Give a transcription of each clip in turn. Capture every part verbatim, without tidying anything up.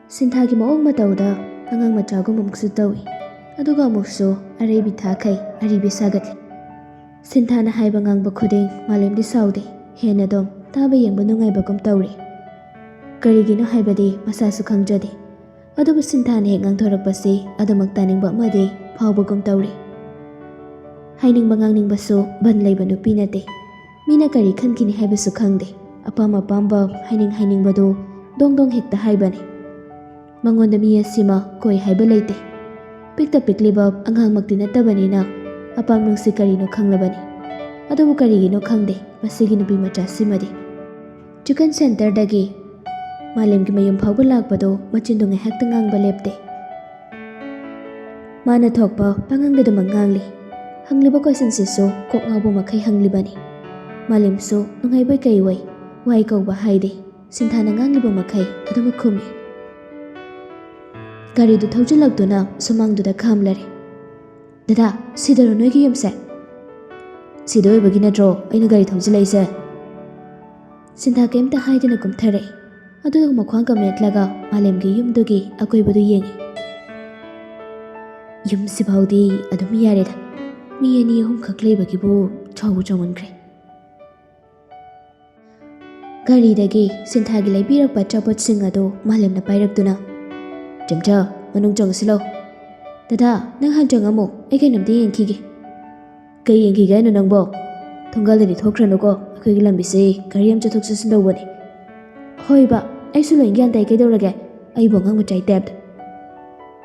ꯁꯤꯟꯊꯥꯒꯤ ꯃꯑꯣꯡ ꯃꯇꯧꯗ ꯑꯉꯥꯡ ꯃꯆꯥꯒꯨꯝ ꯑꯃꯨꯛꯁꯨ ꯇꯧꯏ, ꯑꯗꯨꯒ ꯑꯃꯨꯛꯁꯨ ꯑꯔꯩꯕꯤ ꯊꯥꯈꯩ ꯑꯔꯤꯕꯤ ꯁꯥꯒꯠꯂꯤ꯫ ꯁꯤꯟꯊꯥꯅ ꯍꯥꯏꯕ ꯉꯥꯡꯕ ꯈꯨꯗꯤꯡ ꯃꯥꯂꯦꯝꯗꯤ ꯁꯥꯎꯗꯦ, ꯍꯦꯟꯅ ꯑꯗꯨꯝ ꯇꯥꯕ ꯌꯦꯡꯕ ꯅꯨꯡꯉꯥꯏꯕꯒꯨꯝ ꯇꯧꯔꯤ꯫ ꯀꯔꯤꯒꯤꯅꯣ ꯍꯥꯏꯕꯗꯤ ꯃꯁꯥꯁꯨ ꯈꯪꯖꯗꯦ, ꯑꯗꯨꯕꯨ ꯁꯤꯟꯊꯥꯅ ꯍꯦꯛ ꯉꯥꯡꯊꯣꯔꯛꯄꯁꯤ ꯑꯗꯨꯃꯛ ꯇꯥꯅꯤꯡꯕ ꯑꯃꯗꯤ ꯐꯥꯎꯕꯒꯨꯝ ꯇꯧꯔꯤ꯫ ꯍꯥꯏꯅꯤꯡꯕ ꯉꯥꯡꯅꯤꯡꯕꯁꯨ ꯕꯟ ꯂꯩꯕ ꯅꯨꯄꯤ ꯅꯠꯇꯦ꯫ ꯃꯤꯅ ꯀꯔꯤ ꯈꯟꯈꯤꯅꯤ ꯍꯥꯏꯕꯁꯨ ꯈꯪꯗꯦ꯫ ꯑꯄꯥꯝ ꯑꯄꯥꯝꯕ, ꯍꯥꯏꯅꯤꯡ ꯍꯥꯏꯅꯤꯡꯕꯗꯨ ꯗꯣꯡ ꯗꯣꯡ ꯍꯦꯛꯇ ꯍꯥꯏꯕꯅꯤ꯫ ꯃꯉꯣꯟꯗ ꯃꯤ ꯑꯁꯤꯃ ꯀꯣꯏ ꯍꯥꯏꯕ ꯂꯩꯇꯦ꯫ ꯄꯤꯛꯇ ꯄꯤꯛꯂꯤꯕ ꯑꯉꯥꯡꯃꯛꯇꯤ ꯅꯠꯇꯕꯅꯤꯅ ꯑꯄꯥꯝ ꯅꯨꯡꯁꯤ ꯀꯔꯤꯅꯣ ꯈꯪꯂꯕꯅꯤ꯫ ꯑꯗꯨꯕꯨ ꯀꯔꯤꯒꯤꯅꯣ ꯈꯪꯗꯦ, ꯃꯁꯤꯒꯤ ꯅꯨꯄꯤ ꯃꯆꯥꯁꯤꯃꯗꯤ꯫ ꯆꯤꯀꯟ ꯁꯦꯟꯇꯔꯗꯒꯤ ꯃꯥꯂꯦꯝꯒꯤ ꯃꯌꯨꯝ ꯐꯥꯎꯕ ꯂꯥꯛꯄꯗꯨ ꯃꯆꯤꯟꯗꯨ ꯉꯥꯏꯍꯥꯛꯇ ꯉꯥꯡꯕ ꯂꯦꯞꯇꯦ꯫ ꯃꯥꯅ ꯊꯣꯛꯄ ꯄꯉꯥꯡꯗ ꯑꯗꯨꯃꯛ ꯉꯥꯡꯂꯤ꯫ ꯍꯪꯂꯤꯕ ꯀꯣꯏꯁꯟꯁꯤꯁꯨ ꯀꯣꯛ ꯉꯥꯎꯕ ꯃꯈꯩ ꯍꯪꯂꯤꯕꯅꯤ꯫ ꯃꯥꯂꯦꯝꯁꯨ ꯅꯨꯡꯉꯥꯏꯕꯣꯏ ꯀꯩꯑꯣꯏ ꯋꯥꯏ ꯀꯧꯕ ꯍꯥꯏꯗꯦ꯫ ꯁꯤꯟꯊꯥꯅ ꯉꯥꯡꯂꯤꯕ ꯃꯈꯩ ꯑꯗꯨꯃꯛ ꯈꯨꯝꯃꯤ꯫ ꯒꯥꯔꯤꯗꯨ ꯊꯧꯖꯤꯜꯂꯛꯇꯨꯅ ꯁꯨꯃꯥꯡꯗꯨꯗ ꯈꯥꯝꯂꯔꯦ꯫ "ꯗꯗꯥ, ꯁꯤꯗꯔꯣ ꯅꯣꯏꯒꯤ ꯌꯨꯝꯁꯦ?" "ꯁꯤꯗ ꯑꯣꯏꯕꯒꯤ ꯅꯠꯇ꯭ꯔꯣ ꯑꯩꯅ ꯒꯥꯔꯤ ꯊꯧꯖꯤꯜꯂꯛꯏꯁꯦ?" ꯁꯤꯟꯊꯥ ꯀꯩꯝꯇ ꯍꯥꯏꯗꯅ ꯀꯨꯝꯊꯔꯛꯏ꯫ ꯑꯗꯨꯒ ꯃꯈ꯭ꯋꯥꯡ ꯀꯃꯦꯠꯂꯒ ꯃꯥꯂꯦꯝꯒꯤ ꯌꯨꯝꯗꯨꯒꯤ ꯑꯀꯣꯏꯕꯗꯨ ꯌꯦꯡꯉꯤ꯫ ꯌꯨꯝꯁꯤꯐꯥꯎꯗꯤ ꯑꯗꯨꯝ ꯌꯥꯔꯦꯗ, ꯃꯤ ꯑꯅꯤ ꯑꯍꯨꯝꯈꯛ ꯂꯩꯕꯒꯤꯕꯨ ꯆꯥꯎꯕꯨ ꯆꯥꯎꯃꯟꯈ꯭ꯔꯦ꯫ ꯒꯥꯔꯤꯗꯒꯤ ꯁꯤꯟꯊꯥꯒꯤ ꯂꯩꯕꯤꯔꯛꯄ ꯑꯆꯥꯄꯣꯠꯁꯤꯡ ꯑꯗꯨ ꯃꯥꯂꯦꯝꯅ ꯄꯥꯏꯔꯛꯇꯨꯅ, "ꯆꯦꯝꯆꯥ, ꯃꯅꯨꯡ ꯆꯪꯉꯁꯤ ꯂꯥꯎ꯫" "ꯗꯗꯥ, ꯅꯪ ꯍꯥꯟ ꯆꯪꯉꯝꯃꯣ, ꯑꯩ ꯀꯩꯅꯣꯝꯇ ꯌꯦꯡꯈꯤꯒꯦ꯫" "ꯀꯩ ꯌꯦꯡꯈꯤꯒꯦ ꯍꯥꯏꯅꯣ ꯅꯪꯕꯣ? ꯊꯣꯡꯒꯥꯜꯗꯗꯤ ꯊꯣꯛꯈ꯭ꯔꯅꯨꯀꯣ, ꯑꯩꯈꯣꯏꯒꯤ ꯂꯝꯕꯤꯁꯤ ꯒꯥꯔꯤ ꯌꯥꯝ ꯆꯠꯊꯣꯛ ꯆꯠꯁꯤꯟ ꯇꯧꯕꯅꯤ꯫" "ꯍꯣꯏꯕ, ꯑꯩꯁꯨ ꯂꯣꯏ ꯒ꯭ꯌꯥꯟ ꯇꯥꯏ, ꯀꯩꯗꯧꯔꯒꯦ? ꯑꯩꯕꯨ ꯑꯉꯥꯡ ꯃꯆꯥꯒꯤ ꯇꯥꯏꯞꯇ꯫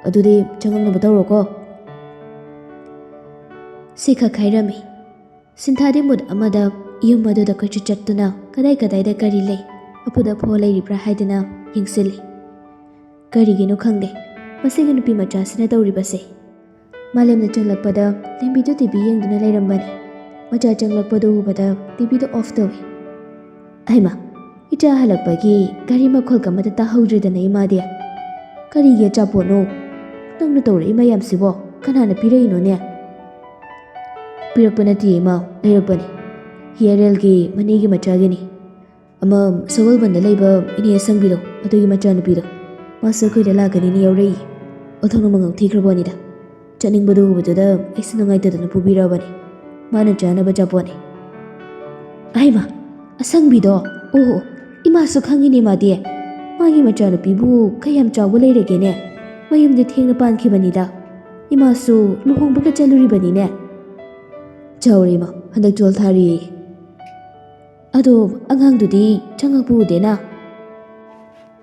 ꯑꯗꯨꯗꯤ ꯆꯪꯉꯝꯅꯕ ꯇꯧꯔꯣꯀꯣ꯫" ꯁꯤꯈꯛ ꯍꯥꯏꯔꯝꯃꯤ꯫ ꯁꯤꯟꯊꯥꯗꯤ ꯃꯨꯠ ꯑꯃꯗ ꯌꯨꯝ ꯑꯗꯨꯗ ꯀꯣꯏꯆꯠ ꯆꯠꯇꯨꯅ ꯀꯗꯥꯏ ꯀꯗꯥꯏꯗ ꯀꯔꯤ ꯂꯩ, ꯑꯐꯨꯠ ꯑꯐꯥꯎ ꯂꯩꯔꯤꯕ꯭ꯔꯥ ꯍꯥꯏꯗꯨꯅ ꯌꯦꯡꯁꯤꯜꯂꯤ꯫ ꯀꯔꯤꯒꯤꯅꯣ ꯈꯪꯗꯦ, ꯃꯁꯤꯒꯤ ꯅꯨꯄꯤ ꯃꯆꯥꯁꯤꯅ ꯇꯧꯔꯤꯕꯁꯦ꯫ ꯃꯥꯂꯦꯝꯅ ꯆꯪꯂꯛꯄꯗ ꯂꯝꯕꯤꯗꯨ ꯇꯤ ꯚꯤ ꯌꯦꯡꯗꯨꯅ ꯂꯩꯔꯝꯕꯅꯤ꯫ ꯃꯆꯥ ꯆꯪꯂꯛꯄꯗꯨ ꯎꯕꯗ ꯇꯤ ꯚꯤꯗꯨ ꯑꯣꯐ ꯇꯧꯏ꯫ "ꯑꯩꯃ, ꯏꯆꯥ ꯍꯜꯂꯛꯄꯒꯤ ꯒꯥꯔꯤ ꯃꯈꯣꯜꯒ ꯑꯃꯠꯇ ꯇꯥꯍꯧꯗ꯭ꯔꯦꯗꯅ ꯏꯃꯥꯗꯤ꯫ ꯀꯔꯤꯒꯤ ꯑꯆꯥꯄꯣꯠꯅꯣ? ꯅꯪꯅ ꯇꯧꯔꯛꯏ ꯃꯌꯥꯝꯁꯤꯕꯣ ꯀꯅꯥꯅ ꯄꯤꯔꯛꯏꯅꯣꯅꯦ?" "ꯄꯤꯔꯛꯄ ꯅꯠꯇꯦ ꯏꯃꯥ, ꯂꯩꯔꯛꯄꯅꯤ꯫ ꯍꯤꯌꯥꯔꯦꯜꯒꯤ ꯃꯅꯦꯒꯤ ꯃꯆꯥꯒꯤꯅꯤ꯫ ꯑꯃ ꯁꯒꯣꯜꯕꯟꯗ ꯂꯩꯕ ꯏꯅꯦ ꯑꯁꯪꯕꯤꯗꯣ, ꯑꯗꯨꯒꯤ ꯃꯆꯥꯅꯨꯄꯤꯗꯣ꯫ ꯃꯥꯁꯨ ꯑꯩꯈꯣꯏꯗ ꯂꯥꯛꯀꯅꯤꯅ ꯌꯥꯎꯔꯛꯏ꯫ ꯑꯣꯟꯊꯣꯛꯅ ꯃꯉꯛ ꯊꯤꯈ꯭ꯔꯕꯣꯅꯤꯗ꯫ ꯆꯠꯅꯤꯡꯕꯗꯨ ꯎꯕꯗꯨꯗ ꯑꯩꯁꯨ ꯅꯨꯡꯉꯥꯏꯇꯗꯅ ꯄꯨꯕꯤꯔꯛꯑꯕꯅꯤ꯫ ꯃꯥꯅ ꯆꯥꯅꯕ ꯑꯆꯥꯄꯣꯠꯅꯤ꯫ ꯑꯩꯃ, ꯑꯁꯪꯕꯤꯗꯣ? ꯑꯣ, ꯏꯃꯥꯁꯨ ꯈꯪꯉꯤꯅꯦ ꯃꯥꯗꯤ꯫ ꯃꯥꯒꯤ ꯃꯆꯥꯅꯨꯄꯤꯕꯨ ꯀꯌꯥꯝ ꯆꯥꯎꯕ ꯂꯩꯔꯒꯦꯅꯦ? ꯃꯌꯨꯝꯗꯤ ꯊꯦꯡꯅ ꯄꯥꯟꯈꯤꯕꯅꯤꯗ꯫ ꯏꯃꯥꯁꯨ ꯂꯨꯍꯣꯡꯕꯒ ꯆꯠꯂꯨꯔꯤꯕꯅꯤꯅꯦ꯫ ꯆꯥꯎꯔꯦ ꯏꯃꯥ, ꯍꯟꯗꯛ ꯆꯣꯜ ꯊꯥꯔꯤꯌꯦ꯫ ꯑꯗꯣ ꯑꯉꯥꯡꯗꯨꯗꯤ ꯆꯪꯉꯛꯄ ꯎꯗꯦꯅ꯫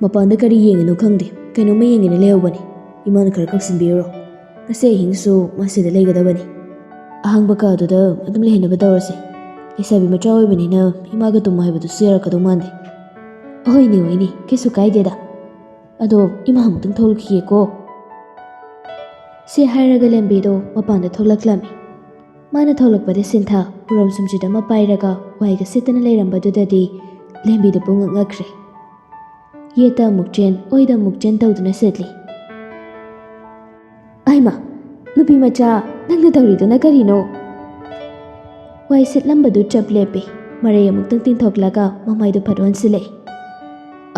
ꯃꯄꯥꯟꯗ ꯀꯔꯤ ꯌꯦꯡꯉꯤꯅꯣ ꯈꯪꯗꯦ, ꯀꯩꯅꯣꯝꯃ ꯌꯦꯡꯉꯤꯅ ꯂꯩꯍꯧꯕꯅꯤ꯫ ꯏꯃꯥꯅ ꯈꯔ ꯀꯧꯁꯤꯟꯕꯤꯔꯨꯔꯣ꯫ ꯉꯁꯤ ꯑꯍꯤꯡꯁꯨ ꯃꯁꯤꯗ ꯂꯩꯒꯗꯕꯅꯤ꯫ ꯑꯍꯥꯡꯕ ꯀꯥꯗꯨꯗ ꯑꯗꯨꯝ ꯂꯩꯍꯟꯅꯕ ꯇꯧꯔꯁꯦ꯫ ꯂꯩꯁꯥꯕꯤ ꯃꯆꯥ ꯑꯣꯏꯕꯅꯤꯅ ꯏꯃꯥꯒ ꯇꯨꯝꯃꯣ ꯍꯥꯏꯕꯗꯨꯁꯨ ꯌꯥꯔꯛꯀꯗꯧ ꯃꯥꯟꯗꯦ꯫ ꯑꯍꯣꯏꯅꯦ, ꯍꯣꯏꯅꯦ, ꯀꯩꯁꯨ ꯀꯥꯏꯗꯦꯗ꯫ ꯑꯗꯣ ꯏꯃꯥ ꯑꯃꯨꯛꯇꯪ ꯊꯣꯛꯂꯛꯈꯤꯒꯦꯀꯣ꯫ ꯁꯤ ꯍꯥꯏꯔꯒ ꯂꯦꯝꯕꯤꯗꯣ ꯃꯄꯥꯟꯗ ꯊꯣꯛꯂꯛꯂꯝꯃꯤ꯫ ꯃꯥꯅ ꯊꯣꯛꯂꯛꯄꯗ ꯁꯤꯟꯊꯥ ꯎꯔꯝ ꯁꯨꯝꯖꯤꯠ ꯑꯃ ꯄꯥꯏꯔꯒ ꯋꯥꯏꯒ ꯁꯤꯠꯇꯅ ꯂꯩꯔꯝꯕꯗꯨꯗꯗꯤ ꯂꯦꯝꯕꯤꯗꯣ ꯄꯨꯡꯉꯛ ꯉꯛꯈ꯭ꯔꯦ꯫ ꯌꯦꯠꯇ ꯑꯃꯨꯛ ꯆꯦꯟ, ꯑꯣꯏꯗ ꯑꯃꯨꯛ ꯆꯦꯟ ꯇꯧꯗꯨꯅ ꯁꯤꯠꯂꯤ꯫ ꯑꯩꯃ, ꯅꯨꯄꯤ ꯃꯆꯥ, ꯅꯪꯅ ꯇꯧꯔꯤꯗꯨꯅ ꯀꯔꯤꯅꯣ? ꯋꯥꯏ ꯁꯤꯠꯂꯝꯕꯗꯨ ꯆꯞ ꯂꯦꯞꯄꯦ꯫ ꯃꯔꯩ ꯑꯃꯨꯛꯇꯪ ꯇꯤꯡꯊꯣꯛꯂꯒ ꯃꯃꯥꯏꯗꯨ ꯐꯠ ꯑꯣꯟꯁꯤꯜꯂꯛꯏ꯫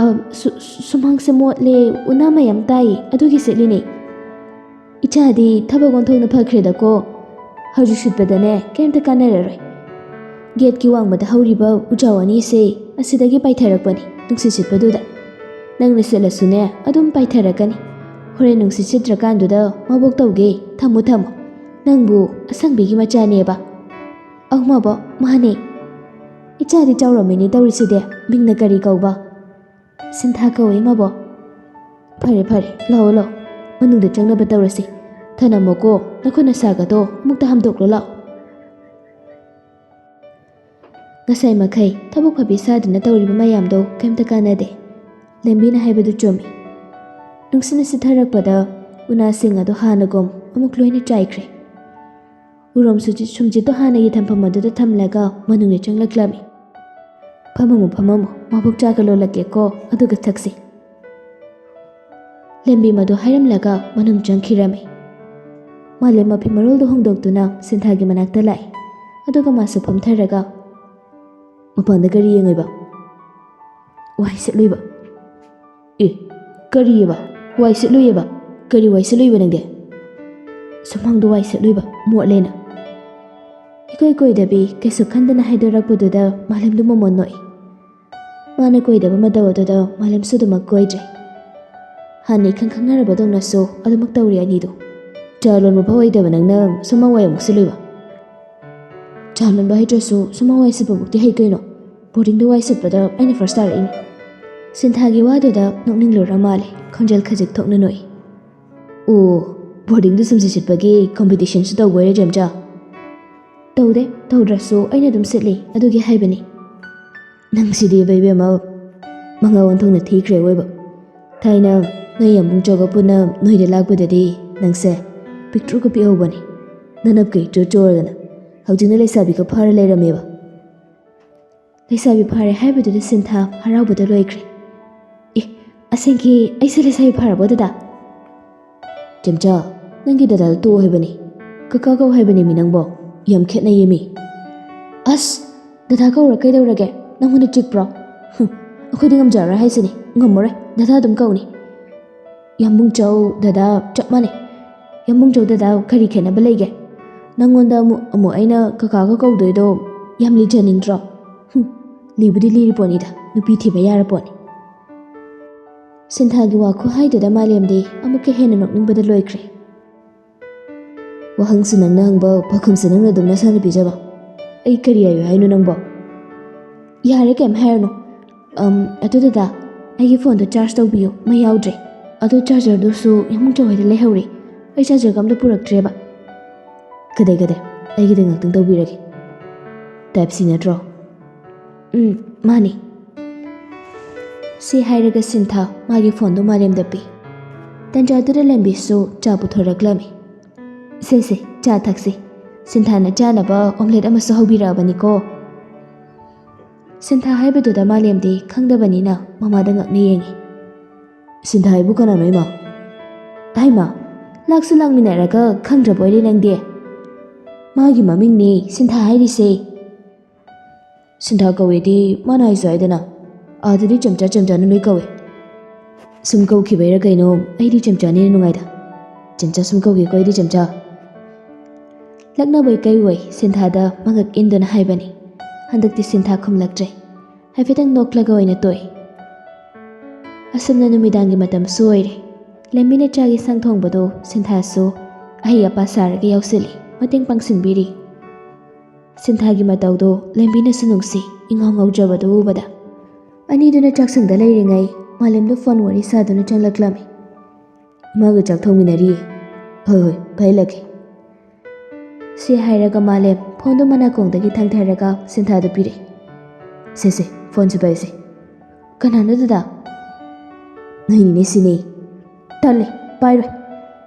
"ꯑ, ꯁꯨ-, ꯁꯨꯃꯥꯡꯁꯦ ꯃꯣꯠꯂꯦ, ꯎꯅꯥ ꯃꯌꯥꯝ ꯇꯥꯏ, ꯑꯗꯨꯒꯤ ꯁꯤꯠꯂꯤꯅꯦ꯫ ꯏꯆꯥꯗꯤ ꯊꯕꯛ ꯑꯣꯟꯊꯣꯛꯅ ꯐꯈ꯭ꯔꯦꯗꯀꯣ꯫ ꯍꯧꯖꯤꯛ ꯁꯤꯠꯄꯗꯅꯦ ꯀꯩꯝꯇ ꯀꯥꯟꯅꯔꯔꯣꯏ꯫ ꯒꯦꯠꯀꯤ ꯋꯥꯡꯃꯗ ꯍꯧꯔꯤꯕ ꯎꯖꯥꯎ ꯑꯅꯤꯁꯦ ꯑꯁꯤꯗꯒꯤ ꯄꯥꯏꯊꯔꯛꯄꯅꯤ, ꯅꯨꯡꯁꯤꯠ ꯁꯤꯠꯄꯗꯨꯗ꯫ ꯅꯪꯅ ꯁꯤꯠꯂꯁꯨꯅꯦ ꯑꯗꯨꯝ ꯄꯥꯏꯊꯔꯛꯀꯅꯤ꯫ ꯍꯣꯔꯦꯟ ꯅꯨꯡꯁꯤꯠ ꯁꯤꯠꯇ꯭ꯔꯀꯥꯟꯗꯨꯗ ꯃꯕꯣꯛ ꯇꯧꯒꯦ꯫ ꯊꯝꯃꯨ, ꯊꯝꯃꯨ꯫ ꯅꯪꯕꯨ ꯑꯁꯪꯕꯤꯒꯤ ꯃꯆꯥꯅꯦꯕ?" "ꯑꯧ ꯃꯕꯣꯛ, ꯃꯥꯅꯦ꯫ ꯏꯆꯥꯗꯤ ꯆꯥꯎꯔꯝꯃꯤꯅꯦ ꯇꯧꯔꯤꯁꯤꯗꯤ꯫ ꯃꯤꯡꯅ ꯀꯔꯤ ꯀꯧꯕ?" "ꯁꯤꯟꯊꯥ ꯀꯧꯏ ꯃꯕꯣꯛ꯫" "ꯐꯔꯦ, ꯐꯔꯦ, ꯂꯥꯛꯑꯣ, ꯂꯥꯛꯑꯣ, ꯃꯅꯨꯡꯗ ꯆꯪꯅꯕ ꯇꯧꯔꯁꯤ꯫ ꯊꯅꯝꯃꯣꯀꯣ, ꯅꯈꯨꯠ ꯅꯁꯥꯒꯗꯣ ꯑꯃꯨꯛꯇ ꯍꯥꯝꯗꯣꯛꯂꯣ ꯂꯥꯛꯑꯣ꯫" ꯉꯁꯥꯏ ꯃꯈꯩ ꯊꯕꯛ ꯐꯕꯤ ꯁꯥꯗꯨꯅ ꯇꯧꯔꯤꯕ ꯃꯌꯥꯝꯗꯣ ꯀꯩꯝꯇ ꯀꯥꯟꯅꯗꯦ꯫ ꯂꯦꯝꯕꯤꯅ ꯍꯥꯏꯕꯗꯨ ꯆꯨꯝꯃꯤ꯫ ꯅꯨꯡꯁꯤꯠꯅ ꯁꯤꯠꯊꯔꯛꯄꯗ ꯎꯅꯥꯁꯤꯡ ꯑꯗꯨ ꯍꯥꯟꯅꯒꯨꯝ ꯑꯃꯨꯛ ꯂꯣꯏꯅ ꯆꯥꯏꯈ꯭ꯔꯦ꯫ ꯎꯔꯣꯝ ꯁꯨꯖꯤꯠ-, ꯁꯨꯝꯖꯤꯠꯇꯨ ꯍꯥꯟꯅꯒꯤ ꯊꯝꯐꯝ ꯑꯗꯨꯗ ꯊꯝꯂꯒ ꯃꯅꯨꯡꯗ ꯆꯪꯂꯛꯂꯝꯃꯤ꯫ "ꯐꯝꯃꯝꯃꯨ, ꯐꯝꯃꯝꯃꯨ, ꯃꯕꯣꯛ ꯆꯥꯒ ꯂꯣꯜꯂꯛꯀꯦꯀꯣ, ꯑꯗꯨꯒ ꯊꯛꯁꯤ꯫" ꯂꯦꯝꯕꯤ ꯃꯗꯨ ꯍꯥꯏꯔꯝꯂꯒ ꯃꯅꯨꯡ ꯆꯪꯈꯤꯔꯝꯃꯤ꯫ ꯃꯥꯂꯦꯝ ꯃꯐꯤ ꯃꯔꯣꯜꯗꯨ ꯍꯣꯡꯗꯣꯛꯇꯨꯅ ꯁꯤꯟꯊꯥꯒꯤ ꯃꯅꯥꯛꯇ ꯂꯥꯛꯏ꯫ ꯑꯗꯨꯒ ꯃꯥꯁꯨ ꯐꯝꯊꯔꯒ, "ꯃꯄꯥꯟꯗ ꯀꯔꯤ ꯌꯦꯡꯉꯤꯕ?" "ꯋꯥꯏ ꯁꯤꯠꯂꯤꯕ꯫" "ꯑꯦ, "ꯀꯔꯤꯑꯕ? ꯋꯥꯏ ꯁꯤꯠꯂꯨꯏꯑꯕ? ꯀꯔꯤ ꯋꯥꯏ ꯁꯤꯠꯂꯨꯏꯕ ꯅꯪꯗꯤ?" "ꯁꯨꯃꯥꯡꯗꯣ ꯋꯥꯏ ꯁꯤꯠꯂꯨꯏꯕ, ꯃꯣꯠꯂꯦꯅ꯫" ꯏꯀꯣꯏ ꯀꯣꯏꯗꯕꯤ ꯀꯩꯁꯨ ꯈꯟꯗꯅ ꯍꯥꯏꯗꯣꯔꯛꯄꯗꯨꯗ ꯃꯥꯂꯦꯝꯗꯨ ꯃꯃꯣꯟ ꯅꯣꯛꯏ꯫ ꯃꯥꯅ ꯀꯣꯏꯗꯕ ꯃꯇꯧ ꯑꯗꯨꯗ ꯃꯥꯂꯦꯝꯁꯨ ꯑꯗꯨꯃꯛ ꯀꯣꯏꯗ꯭ꯔꯦ꯫ ꯍꯥꯟꯅ ꯏꯈꯪ ꯈꯪꯅꯔꯕꯗꯧꯅꯁꯨ ꯑꯗꯨꯃꯛ ꯇꯧꯔꯤ ꯑꯅꯤꯗꯨ꯫ "ꯆꯥ ꯂꯣꯟꯕ ꯐꯥꯎ ꯍꯩꯇꯕ ꯅꯪꯅ ꯁꯨꯃꯥꯡ ꯋꯥꯏ ꯑꯃꯨꯛ ꯁꯤꯠꯂꯨꯏꯕ?" "ꯆꯥ ꯂꯣꯟꯕ ꯍꯩꯇ꯭ꯔꯁꯨ ꯁꯨꯃꯥꯡ ꯋꯥꯏ ꯁꯤꯠꯄꯕꯨꯛꯇꯤ ꯍꯩ ꯀꯩꯅꯣ꯫ ꯕꯣꯔꯗꯤꯡꯗ ꯋꯥꯏ ꯁꯤꯠꯄꯗ ꯑꯩꯅ ꯐꯥꯔꯁ ꯇꯥꯔꯛꯏꯅꯤ꯫" ꯁꯤꯟꯊꯥꯒꯤ ꯋꯥꯗꯨꯗ ꯅꯣꯛꯅꯤꯡꯂꯨꯔ ꯃꯥꯜꯂꯦ, ꯈꯣꯟꯖꯦꯜ ꯈꯖꯤꯛ ꯊꯣꯛꯅ ꯅꯣꯛꯏ꯫ "ꯑꯣ, ꯕꯣꯔꯗꯤꯡꯗ ꯁꯨꯝꯁꯤ ꯁꯤꯠꯄꯒꯤ ꯀꯝꯄꯤꯇꯤꯁꯟꯁꯨ ꯇꯧꯕ ꯑꯣꯏꯔꯦ ꯆꯦꯝꯆꯥ?" "ꯇꯧꯗꯦ, ꯇꯧꯗ꯭ꯔꯁꯨ ꯑꯩꯅ ꯑꯗꯨꯝ ꯁꯤꯠꯂꯤ, ꯑꯗꯨꯒꯤ ꯍꯥꯏꯕꯅꯤ꯫" "ꯅꯪꯁꯤꯗꯤ ꯏꯕꯦꯝꯃ, ꯃꯉꯥ ꯑꯣꯟꯊꯣꯛꯅ ꯊꯤꯈ꯭ꯔꯦ ꯑꯣꯏꯕ꯫ ꯊꯥꯏꯅ ꯅꯣꯏ ꯌꯥꯝꯕꯨꯡ ꯆꯧꯒ ꯄꯨꯟꯅ ꯅꯣꯏꯗ ꯂꯥꯛꯄꯗꯗꯤ ꯅꯪꯁꯦ ꯄꯤꯛꯇ꯭ꯔꯨꯒ ꯄꯤꯛꯍꯧꯕꯅꯤ, ꯅꯅꯞꯀ ꯏꯆꯣ ꯆꯣꯔꯗꯅ꯫ ꯍꯧꯖꯤꯛꯅ ꯂꯩꯁꯥꯕꯤꯒ ꯐꯥꯔ ꯂꯩꯔꯝꯃꯦꯕ꯫" ꯂꯩꯁꯥꯕꯤ ꯐꯥꯔꯦ ꯍꯥꯏꯕꯗꯨꯗ ꯁꯤꯟꯊꯥ ꯍꯔꯥꯎꯕꯗ ꯂꯣꯏꯈ꯭ꯔꯦ꯫ "ꯑꯦ, ꯑꯁꯦꯡꯀꯤ ꯑꯩꯁꯦ ꯂꯩꯁꯥꯕꯤ ꯐꯥꯔꯕꯣ ꯗꯗꯥ?" "ꯆꯦꯝꯆꯥ, ꯅꯪꯒꯤ ꯗꯗꯥꯗꯣ ꯇꯣꯛꯑꯣ ꯍꯥꯏꯕꯅꯤ, ꯀꯀꯥ ꯀꯧ ꯍꯥꯏꯕꯅꯤ ꯃꯤ ꯅꯪꯕꯣ꯫ ꯌꯥꯝ ꯈꯦꯠꯅꯩꯌꯦ ꯃꯤ꯫" "ꯑꯁ, ꯗꯗꯥ ꯀꯧꯔ ꯀꯩꯗꯧꯔꯒꯦ? ꯅꯪꯉꯣꯟꯗ ꯆꯤꯛꯄ꯭ꯔꯣ? ꯍꯨꯝ, ꯑꯩꯈꯣꯏꯗꯤ ꯉꯝꯖꯔꯔꯣꯏ ꯍꯥꯏꯁꯤꯅꯤ, ꯉꯝꯃꯔꯣꯏ, ꯗꯗꯥ ꯑꯗꯨꯝ ꯀꯧꯅꯤ꯫ ꯌꯥꯝꯕꯨꯡ ꯆꯧ ꯗꯗꯥ ꯆꯞ ꯃꯥꯟꯅꯩ꯫ ꯌꯥꯝꯕꯨꯡ ꯆꯧ ꯗꯗꯥ ꯀꯔꯤ ꯈꯦꯠꯅꯕ ꯂꯩꯒꯦ? ꯅꯪꯉꯣꯟꯗ ꯑꯃꯨꯛ, ꯑꯃꯨꯛ ꯑꯩꯅ ꯀꯀꯥꯒ ꯀꯧꯗꯣꯏꯗꯣ ꯌꯥꯝ ꯂꯤꯖꯅꯤꯡꯗ꯭ꯔꯣ? ꯍꯨꯝ, ꯂꯤꯕꯨꯗꯤ ꯂꯤꯔꯤ ꯄꯣꯠꯅꯤꯗ, ꯅꯨꯄꯤ ꯊꯤꯕ ꯌꯥꯔ ꯄꯣꯠꯅꯤ꯫" ꯁꯤꯟꯊꯥꯒꯤ ꯋꯥꯈꯨꯍꯥꯏꯗꯨꯗ ꯃꯥꯂꯦꯝꯗꯤ ꯑꯃꯨꯛꯀ ꯍꯦꯟꯅ ꯅꯣꯛꯅꯤꯡꯕꯗ ꯂꯣꯏꯈ꯭ꯔꯦ꯫ "ꯋꯥꯍꯪꯁꯨ ꯅꯪꯅ ꯍꯪꯕ, ꯄꯥꯎꯈꯨꯝꯁꯨ ꯅꯪꯅ ꯑꯗꯨꯝ ꯅꯁꯥꯅ ꯄꯤꯖꯕ꯫ ꯑꯩ ꯀꯔꯤ ꯍꯥꯏꯌꯨ ꯍꯥꯏꯅꯣ ꯅꯪꯕꯣ?" "ꯌꯥꯔꯦ, ꯀꯩꯝ ꯍꯥꯏꯔꯅꯨ꯫ ꯑꯝ, ꯑꯗꯨ ꯗꯗꯥ, ꯑꯩꯒꯤ ꯐꯣꯟꯗꯣ ꯆꯥꯔꯖ ꯇꯧꯕꯤꯌꯨ, ꯃꯩ ꯌꯥꯎꯗ꯭ꯔꯦ꯫ ꯑꯗꯣ ꯆꯥꯔꯖꯔꯗꯨꯁꯨ ꯌꯥꯝꯕꯨꯡ ꯆꯧ ꯍꯣꯏꯗ ꯂꯩꯍꯧꯔꯦ꯫ ꯑꯩ ꯆꯥꯔꯖꯔꯒ ꯑꯝꯇ ꯄꯨꯔꯛꯇ꯭ꯔꯦꯕ꯫" "ꯀꯗꯥꯏ, ꯀꯗꯥꯏ, ꯑꯩꯒꯤꯗ ꯉꯥꯛꯇꯪ ꯇꯧꯕꯤꯔꯒꯦ꯫ ꯇꯥꯏꯞ ꯁꯤ ꯅꯠꯇ꯭ꯔꯣ?" "ꯎꯝ, ꯃꯥꯅꯤ꯫" ꯁꯤ ꯍꯥꯏꯔꯒ ꯁꯤꯟꯊꯥ ꯃꯥꯒꯤ ꯐꯣꯟꯗꯨ ꯃꯥꯂꯦꯝꯗ ꯄꯤ꯫ ꯇꯟꯖꯥꯗꯨꯗ ꯂꯦꯝꯕꯤꯁꯨ ꯆꯥ ꯄꯨꯊꯣꯔꯛꯂꯝꯃꯤ꯫ "ꯁꯦ, ꯁꯦ, ꯆꯥ ꯊꯛꯁꯤ꯫ ꯁꯤꯟꯊꯥꯅ ꯆꯥꯅꯕ ꯑꯣꯝꯂꯦꯠ ꯑꯃꯁꯨ ꯍꯧꯕꯤꯔꯛꯑꯕꯅꯤꯀꯣ꯫" ꯁꯤꯟꯊꯥ ꯍꯥꯏꯕꯗꯨꯗ ꯃꯥꯂꯦꯝꯗꯤ ꯈꯪꯗꯕꯅꯤꯅ ꯃꯃꯥꯗ ꯉꯛꯅ ꯌꯦꯡꯉꯤ꯫ "ꯁꯤꯟꯊꯥ ꯍꯥꯏꯕꯨ ꯀꯅꯥꯅꯣ, ꯏꯃꯥ?" "ꯍꯩꯃꯥ, ꯂꯥꯛꯁꯨ ꯂꯥꯛꯃꯤꯟꯅꯔꯒ ꯈꯪꯗ꯭ꯔꯕꯣꯏꯔꯦ ꯅꯪꯗꯤ꯫ ꯃꯥꯒꯤ ꯃꯃꯤꯡꯅꯦ ꯁꯤꯟꯊꯥ ꯍꯥꯏꯔꯤꯁꯦ꯫" "ꯁꯤꯟꯊꯥ ꯀꯧꯋꯦꯗꯤ ꯃꯥꯅ ꯍꯥꯏꯁꯨ ꯍꯥꯏꯗꯅ, ꯑꯥꯗꯗꯤ ꯆꯝꯆꯥ ꯆꯝꯆꯥꯅ ꯂꯣꯏ ꯀꯧꯋꯦ꯫" ꯁꯨꯝ ꯀꯧꯈꯤꯕꯩꯔꯥ ꯀꯩꯅꯣ, ꯑꯩꯗꯤ ꯆꯦꯝꯆꯥꯅ ꯍꯦꯟꯅ ꯅꯨꯡꯉꯥꯏꯗ꯫ ꯆꯦꯝꯆꯥ ꯁꯨꯝ ꯀꯧꯒꯦꯀꯣ ꯑꯩꯗꯤ ꯆꯦꯝꯆꯥ꯫ ꯂꯛꯅꯕꯣꯏ ꯀꯩꯕꯣꯏ ꯁꯤꯟꯊꯥꯗ ꯃꯉꯛ ꯏꯟꯗꯨꯅ ꯍꯥꯏꯕꯅꯤ꯫ ꯍꯟꯗꯛꯇꯤ ꯁꯤꯟꯊꯥ ꯈꯨꯝꯂꯛꯇ꯭ꯔꯦ꯫ ꯍꯥꯏꯐꯦꯠꯇꯪ ꯅꯣꯛꯂꯒ ꯑꯣꯏꯅ ꯇꯣꯛꯏ꯫ ꯑꯁꯨꯝꯅ ꯅꯨꯃꯤꯗꯥꯡꯒꯤ ꯃꯇꯝꯁꯨ ꯑꯣꯏꯔꯦ꯫ ꯂꯦꯝꯕꯤꯅ ꯆꯥꯛ ꯏꯟꯁꯥꯡ ꯊꯣꯡꯕꯗꯣ ꯁꯤꯟꯊꯥꯁꯨ ꯑꯍꯩ ꯑꯄꯥ ꯁꯥꯔꯒ ꯌꯥꯎꯁꯤꯜꯂꯤ, ꯃꯇꯦꯡ ꯄꯥꯡꯁꯤꯟꯕꯤꯔꯤ꯫ ꯁꯤꯟꯊꯥꯒꯤ ꯃꯇꯧꯗꯣ ꯂꯦꯝꯕꯤꯅꯁꯨ ꯅꯨꯡꯁꯤ, ꯏꯉꯥꯎ ꯉꯥꯎꯖꯕꯗꯨ ꯎꯕꯗ꯫ ꯑꯅꯤꯗꯨꯅ ꯆꯥꯛꯁꯪꯗ ꯂꯩꯔꯤꯉꯩ ꯃꯥꯂꯦꯝꯗ ꯐꯣꯟ ꯋꯥꯔꯤ ꯁꯥꯗꯨꯅ ꯆꯪꯂꯛꯂꯝꯃꯤ꯫ "ꯏꯃꯥꯒ ꯆꯥꯛ ꯊꯣꯡꯃꯤꯟꯅꯔꯤꯌꯦ꯫ ꯍꯣꯏ ꯍꯣꯏ, ꯄꯥꯏꯍꯜꯂꯛꯀꯦ꯫" ꯁꯤ ꯍꯥꯏꯔꯒ ꯃꯥꯂꯦꯝ ꯐꯣꯟꯗꯣ ꯃꯅꯥꯀꯣꯡꯗꯒꯤ ꯊꯥꯡꯊꯔꯒ ꯁꯤꯟꯊꯥꯗ ꯄꯤꯔꯛꯏ꯫ "ꯁꯦ ꯁꯦ, ꯐꯣꯟꯁꯦ ꯄꯥꯏꯁꯦ꯫" "ꯀꯅꯥꯅꯣ ꯗꯗꯥ?" "ꯅꯣꯏꯅꯤꯅꯦ ꯁꯤꯅꯦ꯫" "ꯇꯜꯂꯦ, ꯄꯥꯏꯔꯣꯏ꯫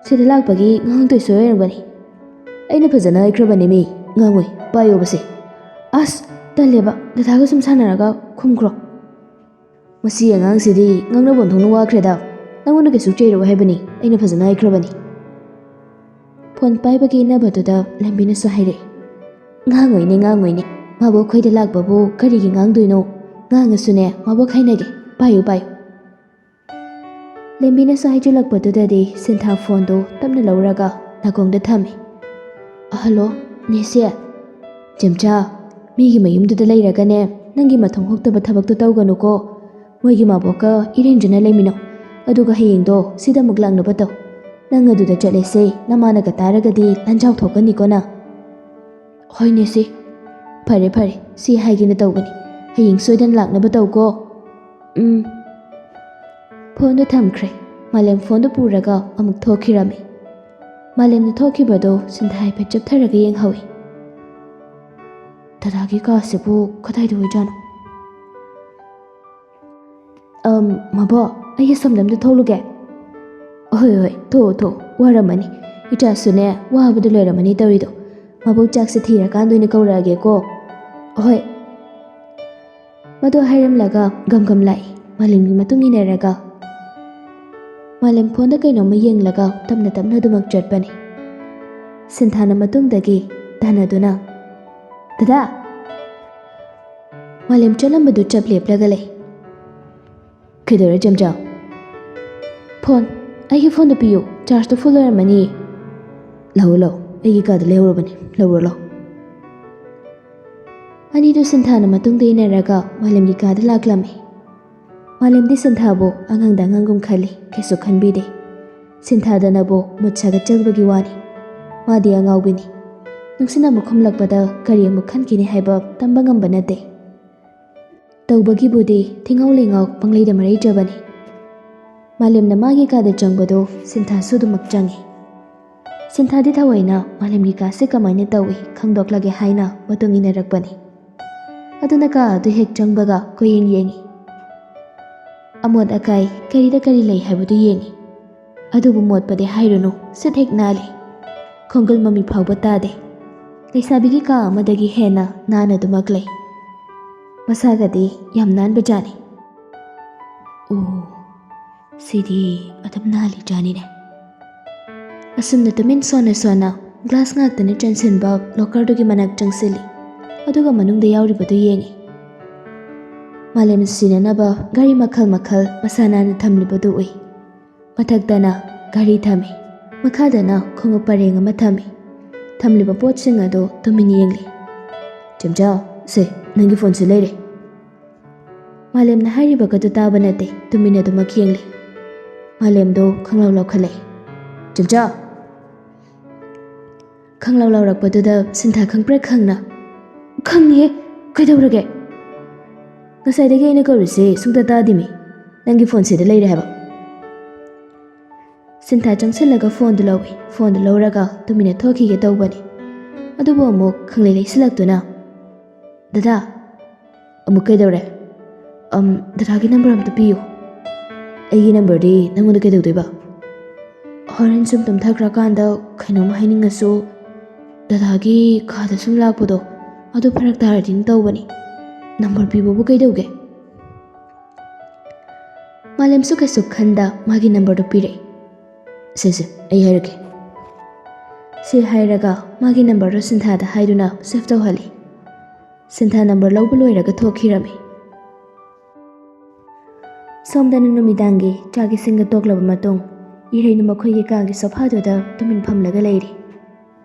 ꯁꯤꯗ ꯂꯥꯛꯄꯒꯤ ꯉꯥꯡꯗꯣꯏ ꯁꯣꯏ ꯑꯣꯏꯔꯝꯒꯅꯤ꯫" "ꯑꯩꯅ ꯐꯖꯅ ꯍꯥꯏꯈ꯭ꯔꯕꯅꯦ ꯃꯤ, ꯉꯥꯡꯉꯣꯏ, ꯄꯥꯏꯌꯣꯕꯁꯦ꯫" "ꯑꯁ, ꯇꯜꯂꯦꯕ, ꯗꯗꯥꯒ ꯁꯨꯝ ꯁꯥꯟꯅꯔꯒ ꯈꯨꯝꯈ꯭ꯔꯣ꯫" "ꯃꯁꯤ ꯑꯉꯥꯡꯁꯤꯗꯤ ꯉꯥꯡꯅꯕ ꯊꯣꯛꯅ ꯋꯥꯈ꯭ꯔꯦꯗ꯫ ꯅꯪꯉꯣꯟꯗ ꯀꯩꯁꯨ ꯆꯩꯔꯣꯏ ꯍꯥꯏꯕꯅꯤ, ꯑꯩꯅ ꯐꯖꯅ ꯍꯥꯏꯈ꯭ꯔꯕꯅꯤ꯫" ꯐꯣꯟ ꯄꯥꯏꯕꯒꯤ ꯏꯟꯅꯕꯗꯨꯗ ꯂꯦꯝꯕꯤꯅꯁꯨ ꯍꯥꯏꯔꯛꯏ꯫ "ꯉꯥꯡꯉꯣꯏꯅꯦ, ꯉꯥꯡꯉꯣꯏꯅꯦ꯫ ꯃꯥꯕꯨ ꯑꯩꯈꯣꯏꯗ ꯂꯥꯛꯄꯕꯨ ꯀꯔꯤꯒꯤ ꯉꯥꯡꯗꯣꯏꯅꯣ? ꯉꯥꯡꯉꯁꯨꯅꯦ, ꯃꯥꯕꯨ ꯈꯥꯏꯅꯒꯦ꯫ ꯄꯥꯏꯌꯨ, ꯄꯥꯏꯌꯨ꯫" ꯂꯦꯝꯕꯤꯅꯁꯨ ꯍꯥꯏꯖꯤꯜꯂꯛꯄꯗꯨꯗꯗꯤ ꯁꯤꯟꯊꯥ ꯐꯣꯟꯗꯨ ꯇꯞꯅ ꯂꯧꯔꯒ ꯅꯥꯀꯣꯡꯗ ꯊꯝꯃꯤ꯫ "ꯍꯜꯂꯣ, ꯅꯦꯁꯦ꯫ ꯆꯦꯝꯆꯥ, ꯃꯤꯒꯤ ꯃꯌꯨꯝꯗꯨꯗ ꯂꯩꯔꯒꯅꯦ, ꯅꯪꯒꯤ ꯃꯊꯣꯡ ꯍꯨꯛꯇꯕ ꯊꯕꯛꯇꯣ ꯇꯧꯒꯅꯨꯀꯣ꯫ ꯃꯣꯏꯒꯤ ꯃꯕꯣꯛꯀ ꯏꯔꯦꯟꯖꯅ ꯂꯩꯃꯤꯟꯅꯧ꯫ ꯑꯗꯨꯒ ꯍꯌꯦꯡꯗꯣ ꯁꯤꯗ ꯑꯃꯨꯛ ꯂꯥꯛꯅꯕ ꯇꯧ꯫ ꯅꯪ ꯑꯗꯨꯗ ꯆꯠꯂꯦꯁꯦ, ꯅꯃꯥꯅꯒ ꯇꯥꯔꯒꯗꯤ ꯂꯥꯟꯖꯥꯎ ꯊꯣꯛꯀꯅꯤꯀꯣ ꯅꯪ꯫" "ꯍꯣꯏꯅꯦ ꯁꯤ꯫ ꯐꯔꯦ ꯐꯔꯦ, ꯁꯤ ꯍꯥꯏꯒꯦꯅ ꯇꯧꯕꯅꯤ꯫ ꯍꯌꯦꯡ ꯁꯣꯏꯗꯅ ꯂꯥꯛꯅꯕ ꯇꯧꯀꯣ꯫" "ꯎꯝ꯫" ꯐꯣꯟꯗꯣ ꯊꯝꯈ꯭ꯔꯦ꯫ ꯃꯥꯂꯦꯝ ꯐꯣꯟꯗꯣ ꯄꯨꯔꯒ ꯑꯃꯨꯛ ꯊꯣꯛꯈꯤꯔꯝꯃꯤ꯫ ꯃꯥꯂꯦꯝꯅ ꯊꯣꯛꯈꯤꯕꯗꯣ ꯁꯤꯟꯊꯥ ꯍꯥꯏꯐꯦꯠ ꯆꯞꯊꯔꯒ ꯌꯦꯡꯍꯧꯏ꯫ "ꯗꯗꯥꯒꯤ ꯀꯥꯁꯤꯕꯨ ꯀꯗꯥꯏꯗ ꯑꯣꯏꯖꯥꯠꯅꯣ?" "ꯑꯝ, ꯃꯕꯣꯛ, ꯑꯩ ꯑꯁꯣꯝꯗ ꯑꯝꯇ ꯊꯣꯛꯂꯨꯒꯦ꯫" "ꯍꯣꯏ, ꯍꯣꯏ, ꯊꯣꯛꯑꯣ, ꯊꯣꯛꯑꯣ, ꯋꯥꯔꯝꯃꯅꯤ꯫ ꯏꯆꯥꯁꯨꯅꯦ, ꯋꯥꯕꯗ ꯂꯣꯏꯔꯝꯃꯅꯤ ꯇꯧꯔꯤꯗꯣ꯫ ꯃꯕꯣꯛ ꯆꯥꯛꯁꯦ ꯊꯤꯔꯀꯥꯟꯗ ꯑꯣꯏꯅ ꯀꯧꯔꯛꯑꯒꯦꯀꯣ꯫" "ꯍꯣꯏ꯫" ꯃꯗꯨ ꯍꯥꯏꯔꯝꯂꯒ ꯒꯝ ꯒꯝ ꯂꯥꯛꯏ, ꯃꯥꯂꯦꯝꯒꯤ ꯃꯇꯨꯡ ꯏꯟꯅꯔꯒ꯫ ꯃꯥꯂꯦꯝ ꯐꯣꯟꯗ ꯀꯩꯅꯣꯝꯃ ꯌꯦꯡꯂꯒ ꯇꯞꯅ ꯇꯞꯅ ꯑꯗꯨꯃꯛ ꯆꯠꯄꯅꯤ꯫ ꯁꯤꯟꯊꯥꯅ ꯃꯇꯨꯡꯗꯒꯤ ꯇꯥꯟꯅꯗꯨꯅ, "ꯗꯗꯥ!" ꯃꯥꯂꯦꯝ ꯆꯠꯂꯝꯕꯗꯨ ꯆꯞ ꯂꯦꯞꯂꯒ ꯂꯩ꯫ "ꯀꯩꯗꯧꯔꯦ ꯆꯦꯝꯆꯥ?" "ꯐꯣꯟ, ꯑꯩꯒꯤ ꯐꯣꯟꯗꯣ ꯄꯤꯌꯨ, ꯆꯥꯔꯖꯇꯣ ꯐꯨꯜ ꯑꯣꯏꯔꯝꯃꯅꯤ꯫" "ꯂꯧ, ꯂꯧ, ꯑꯩꯒꯤ ꯀꯥꯗ ꯂꯩꯍꯧꯔꯕꯅꯤ, ꯂꯧꯔꯣ, ꯂꯧ꯫" ꯑꯅꯤꯗꯨ ꯁꯤꯟꯊꯥꯅ ꯃꯇꯨꯡꯗ ꯏꯟꯅꯔꯒ ꯃꯥꯂꯦꯝꯒꯤ ꯀꯥꯗ ꯂꯥꯛꯂꯝꯃꯤ꯫ ꯃꯥꯂꯦꯝꯗꯤ ꯁꯤꯟꯊꯥꯕꯨ ꯑꯉꯥꯡꯗ ꯑꯉꯥꯡꯒꯨꯝ ꯈꯜꯂꯤ, ꯀꯩꯁꯨ ꯈꯟꯕꯤꯗꯦ꯫ ꯁꯤꯟꯊꯥꯗꯅꯕꯨ ꯃꯨꯠ ꯁꯥꯒꯠꯆꯕꯒꯤ ꯋꯥꯅꯤ꯫ ꯃꯥꯗꯤ ꯑꯉꯥꯎꯕꯤꯅꯤ꯫ ꯅꯨꯡꯁꯤꯠꯅ ꯑꯃꯨꯛ ꯍꯨꯝꯂꯛꯄꯗ ꯀꯔꯤ ꯑꯃꯨꯛ ꯈꯟꯈꯤꯅꯤ ꯍꯥꯏꯕ ꯇꯝꯕ ꯉꯝꯕ ꯅꯠꯇꯦ꯫ ꯇꯧꯕꯒꯤꯕꯨꯗꯤ ꯊꯤꯉꯥꯎ ꯂꯩꯉꯥꯎ ꯄꯪꯂꯩꯗ ꯃꯔꯩꯗ꯭ꯔꯕꯅꯤ꯫ ꯃꯥꯂꯦꯝꯅ ꯃꯥꯒꯤ ꯀꯥꯗ ꯆꯪꯕꯗꯨ ꯁꯤꯟꯊꯥꯁꯨ ꯑꯗꯨꯃꯛ ꯆꯪꯏ꯫ ꯁꯤꯟꯊꯥꯗꯤ ꯊꯑꯣꯏꯅ ꯃꯥꯂꯦꯝꯒꯤ ꯀꯥꯁꯦ ꯀꯃꯥꯏꯅ ꯇꯧꯏ ꯈꯪꯗꯣꯛꯂꯒꯦ ꯍꯥꯏꯅ ꯃꯇꯨꯡ ꯏꯟꯅꯔꯛꯄꯅꯤ꯫ ꯑꯗꯨꯅ ꯀꯥ ꯑꯗꯨ ꯍꯦꯛ ꯆꯪꯕꯒ ꯀꯣꯏꯌꯦꯡ ꯌꯦꯡꯏ꯫ ꯑꯃꯣꯠ ꯑꯀꯥꯏ ꯀꯔꯤꯗ ꯀꯔꯤ ꯂꯩ ꯍꯥꯏꯕꯗꯨ ꯌꯦꯡꯏ꯫ ꯑꯗꯨꯕꯨ ꯃꯣꯠꯄꯗꯤ ꯍꯥꯏꯔꯨꯅꯨ, ꯁꯤꯠ ꯍꯦꯛ ꯅꯥꯜꯂꯤ꯫ ꯈꯣꯡꯒꯨꯜ ꯃꯃꯤ ꯐꯥꯎꯕ ꯇꯥꯗꯦ꯫ ꯂꯩꯁꯥꯕꯤꯒꯤ ꯀꯥ ꯑꯃꯗꯒꯤ ꯍꯦꯟꯅ ꯅꯥꯟꯅ ꯑꯗꯨꯃꯛ ꯂꯩ꯫ ꯃꯁꯥꯒꯗꯤ ꯌꯥꯝ ꯅꯥꯟꯕꯖꯥꯠꯅꯤ꯫ "ꯑꯣ, ꯁꯤꯗꯤ ꯑꯗꯨꯝ ꯅꯥꯜꯂꯤꯖꯥꯠꯅꯤꯅꯦ꯫" ꯑꯁꯨꯝꯅ ꯇꯨꯃꯤꯟ ꯁꯣꯟꯅ ꯁꯣꯟꯅ ꯒ꯭ꯂꯥꯁ ꯉꯥꯛꯇꯅ ꯆꯟꯁꯤꯟꯕ ꯂꯣꯀꯔꯗꯨꯒꯤ ꯃꯅꯥꯛ ꯆꯪꯁꯤꯜꯂꯤ꯫ ꯑꯗꯨꯒ ꯃꯅꯨꯡꯗ ꯌꯥꯎꯔꯤꯕꯗꯨ ꯌꯦꯡꯏ꯫ ꯃꯥꯂꯦꯝ ꯁꯤꯖꯤꯟꯅꯅꯕ ꯒꯥꯔꯤ ꯃꯈꯜ ꯃꯈꯜ ꯃꯁꯥ ꯅꯥꯟꯅ ꯊꯝꯂꯤꯕꯗꯨ ꯎꯏ꯫ ꯃꯊꯛꯇꯅ ꯒꯥꯔꯤ ꯊꯝꯃꯤ, ꯃꯈꯥꯗꯅ ꯈꯣꯡꯎꯞ ꯄꯔꯦꯡ ꯑꯃ ꯊꯝꯃꯤ꯫ ꯊꯝꯂꯤꯕ ꯄꯣꯠꯁꯤꯡ ꯑꯗꯨ ꯇꯨꯃꯤꯟ ꯌꯦꯡꯂꯤ꯫ "ꯆꯦꯝꯆꯥ, ꯁꯦ, ꯅꯪꯒꯤ ꯐꯣꯟꯁꯦ ꯂꯩꯔꯦ꯫" ꯃꯥꯂꯦꯝꯅ ꯍꯥꯏꯔꯤꯕꯒꯗꯨ ꯇꯥꯕ ꯅꯠꯇꯦ, ꯇꯨꯃꯤꯟ ꯑꯗꯨꯃꯛ ꯌꯦꯡꯂꯤ꯫ ꯃꯥꯂꯦꯝꯗꯣ ꯈꯪꯂꯥꯎ ꯂꯥꯎꯈꯠꯂꯛꯏ꯫ "ꯆꯦꯝꯆꯥ!" ꯈꯪꯂꯥꯎ ꯂꯥꯎꯔꯛꯄꯗꯨꯗ ꯁꯤꯟꯊꯥ ꯈꯪꯄ꯭ꯔꯦꯛ ꯈꯪꯅ, "ꯈꯪꯉꯦ, ꯀꯩꯗꯧꯔꯒꯦ?" "ꯉꯁꯥꯏꯗꯒꯤ ꯑꯩꯅ ꯀꯧꯔꯤꯁꯦ ꯁꯨꯡꯇꯥ ꯇꯥꯗꯦꯃꯤ꯫ ꯅꯪꯒꯤ ꯐꯣꯟ ꯁꯤꯗ ꯂꯩꯔꯦ ꯍꯥꯏꯕ꯫" ꯁꯤꯟꯊꯥ ꯆꯪꯁꯤꯜꯂꯒ ꯐꯣꯟꯗꯨ ꯂꯧꯏ꯫ ꯐꯣꯟꯗꯨ ꯂꯧꯔꯒ ꯇꯨꯃꯤꯟꯅ ꯊꯣꯛꯈꯤꯒꯦ ꯇꯧꯕꯅꯤ꯫ ꯑꯗꯨꯕꯨ ꯑꯃꯨꯛ ꯈꯪꯂꯩ ꯂꯩꯁꯤꯜꯂꯛꯇꯨꯅ, "ꯗꯗꯥ!" "ꯑꯃꯨꯛ ꯀꯩꯗꯧꯔꯦ?" "ꯑꯝ, ꯗꯗꯥꯒꯤ ꯅꯝꯕꯔ ꯑꯝꯇ ꯄꯤꯌꯨ꯫" "ꯑꯩꯒꯤ ꯅꯝꯕꯔꯗꯤ ꯅꯪꯉꯣꯟꯗ ꯀꯩꯗꯧꯗꯣꯏꯕ?" "ꯍꯣꯔꯦꯟ ꯁꯨꯝ ꯇꯨꯝꯊꯈ꯭ꯔꯀꯥꯟꯗ ꯀꯩꯅꯣꯝ ꯍꯥꯏꯅꯤꯡꯉꯁꯨ, ꯗꯗꯥꯒꯤ ꯀꯥꯗ ꯁꯨꯝ ꯂꯥꯛꯄꯗꯣ ꯑꯗꯨ ꯐꯔꯛ ꯇꯥꯔꯗꯤꯅ ꯇꯧꯕꯅꯤ꯫ ꯅꯝꯕꯔ ꯄꯤꯕꯕꯨ ꯀꯩꯗꯧꯒꯦ?" ꯃꯥꯂꯦꯝꯁꯨ ꯀꯩꯁꯨ ꯈꯟꯗ ꯃꯥꯒꯤ ꯅꯝꯕꯔꯗꯨ ꯄꯤꯔꯛꯏ꯫ "ꯁꯦ, ꯁꯦ, ꯑꯩ ꯍꯥꯏꯔꯛꯀꯦ꯫" ꯁꯤ ꯍꯥꯏꯔꯒ ꯃꯥꯒꯤ ꯅꯝꯕꯔꯗꯨ ꯁꯤꯟꯊꯥꯗ ꯍꯥꯏꯗꯨꯅ ꯁꯦꯚ ꯇꯧꯍꯜꯂꯤ꯫ ꯁꯤꯟꯊꯥ ꯅꯝꯕꯔ ꯂꯧꯕ ꯂꯣꯏꯔꯒ ꯊꯣꯛꯈꯤꯔꯝꯃꯤ꯫ ꯁꯣꯝꯗꯅ ꯅꯨꯃꯤꯗꯥꯡꯒꯤ ꯆꯥꯛ ꯏꯁꯤꯡꯒ ꯇꯣꯛꯂꯕ ꯃꯇꯨꯡ, ꯏꯔꯩꯅꯨ ꯃꯈꯣꯏꯒꯤ ꯀꯥꯒꯤ ꯁꯣꯐꯥꯗꯨꯗ ꯇꯨꯃꯤꯟ ꯐꯝꯂꯒ ꯂꯩꯔꯤ꯫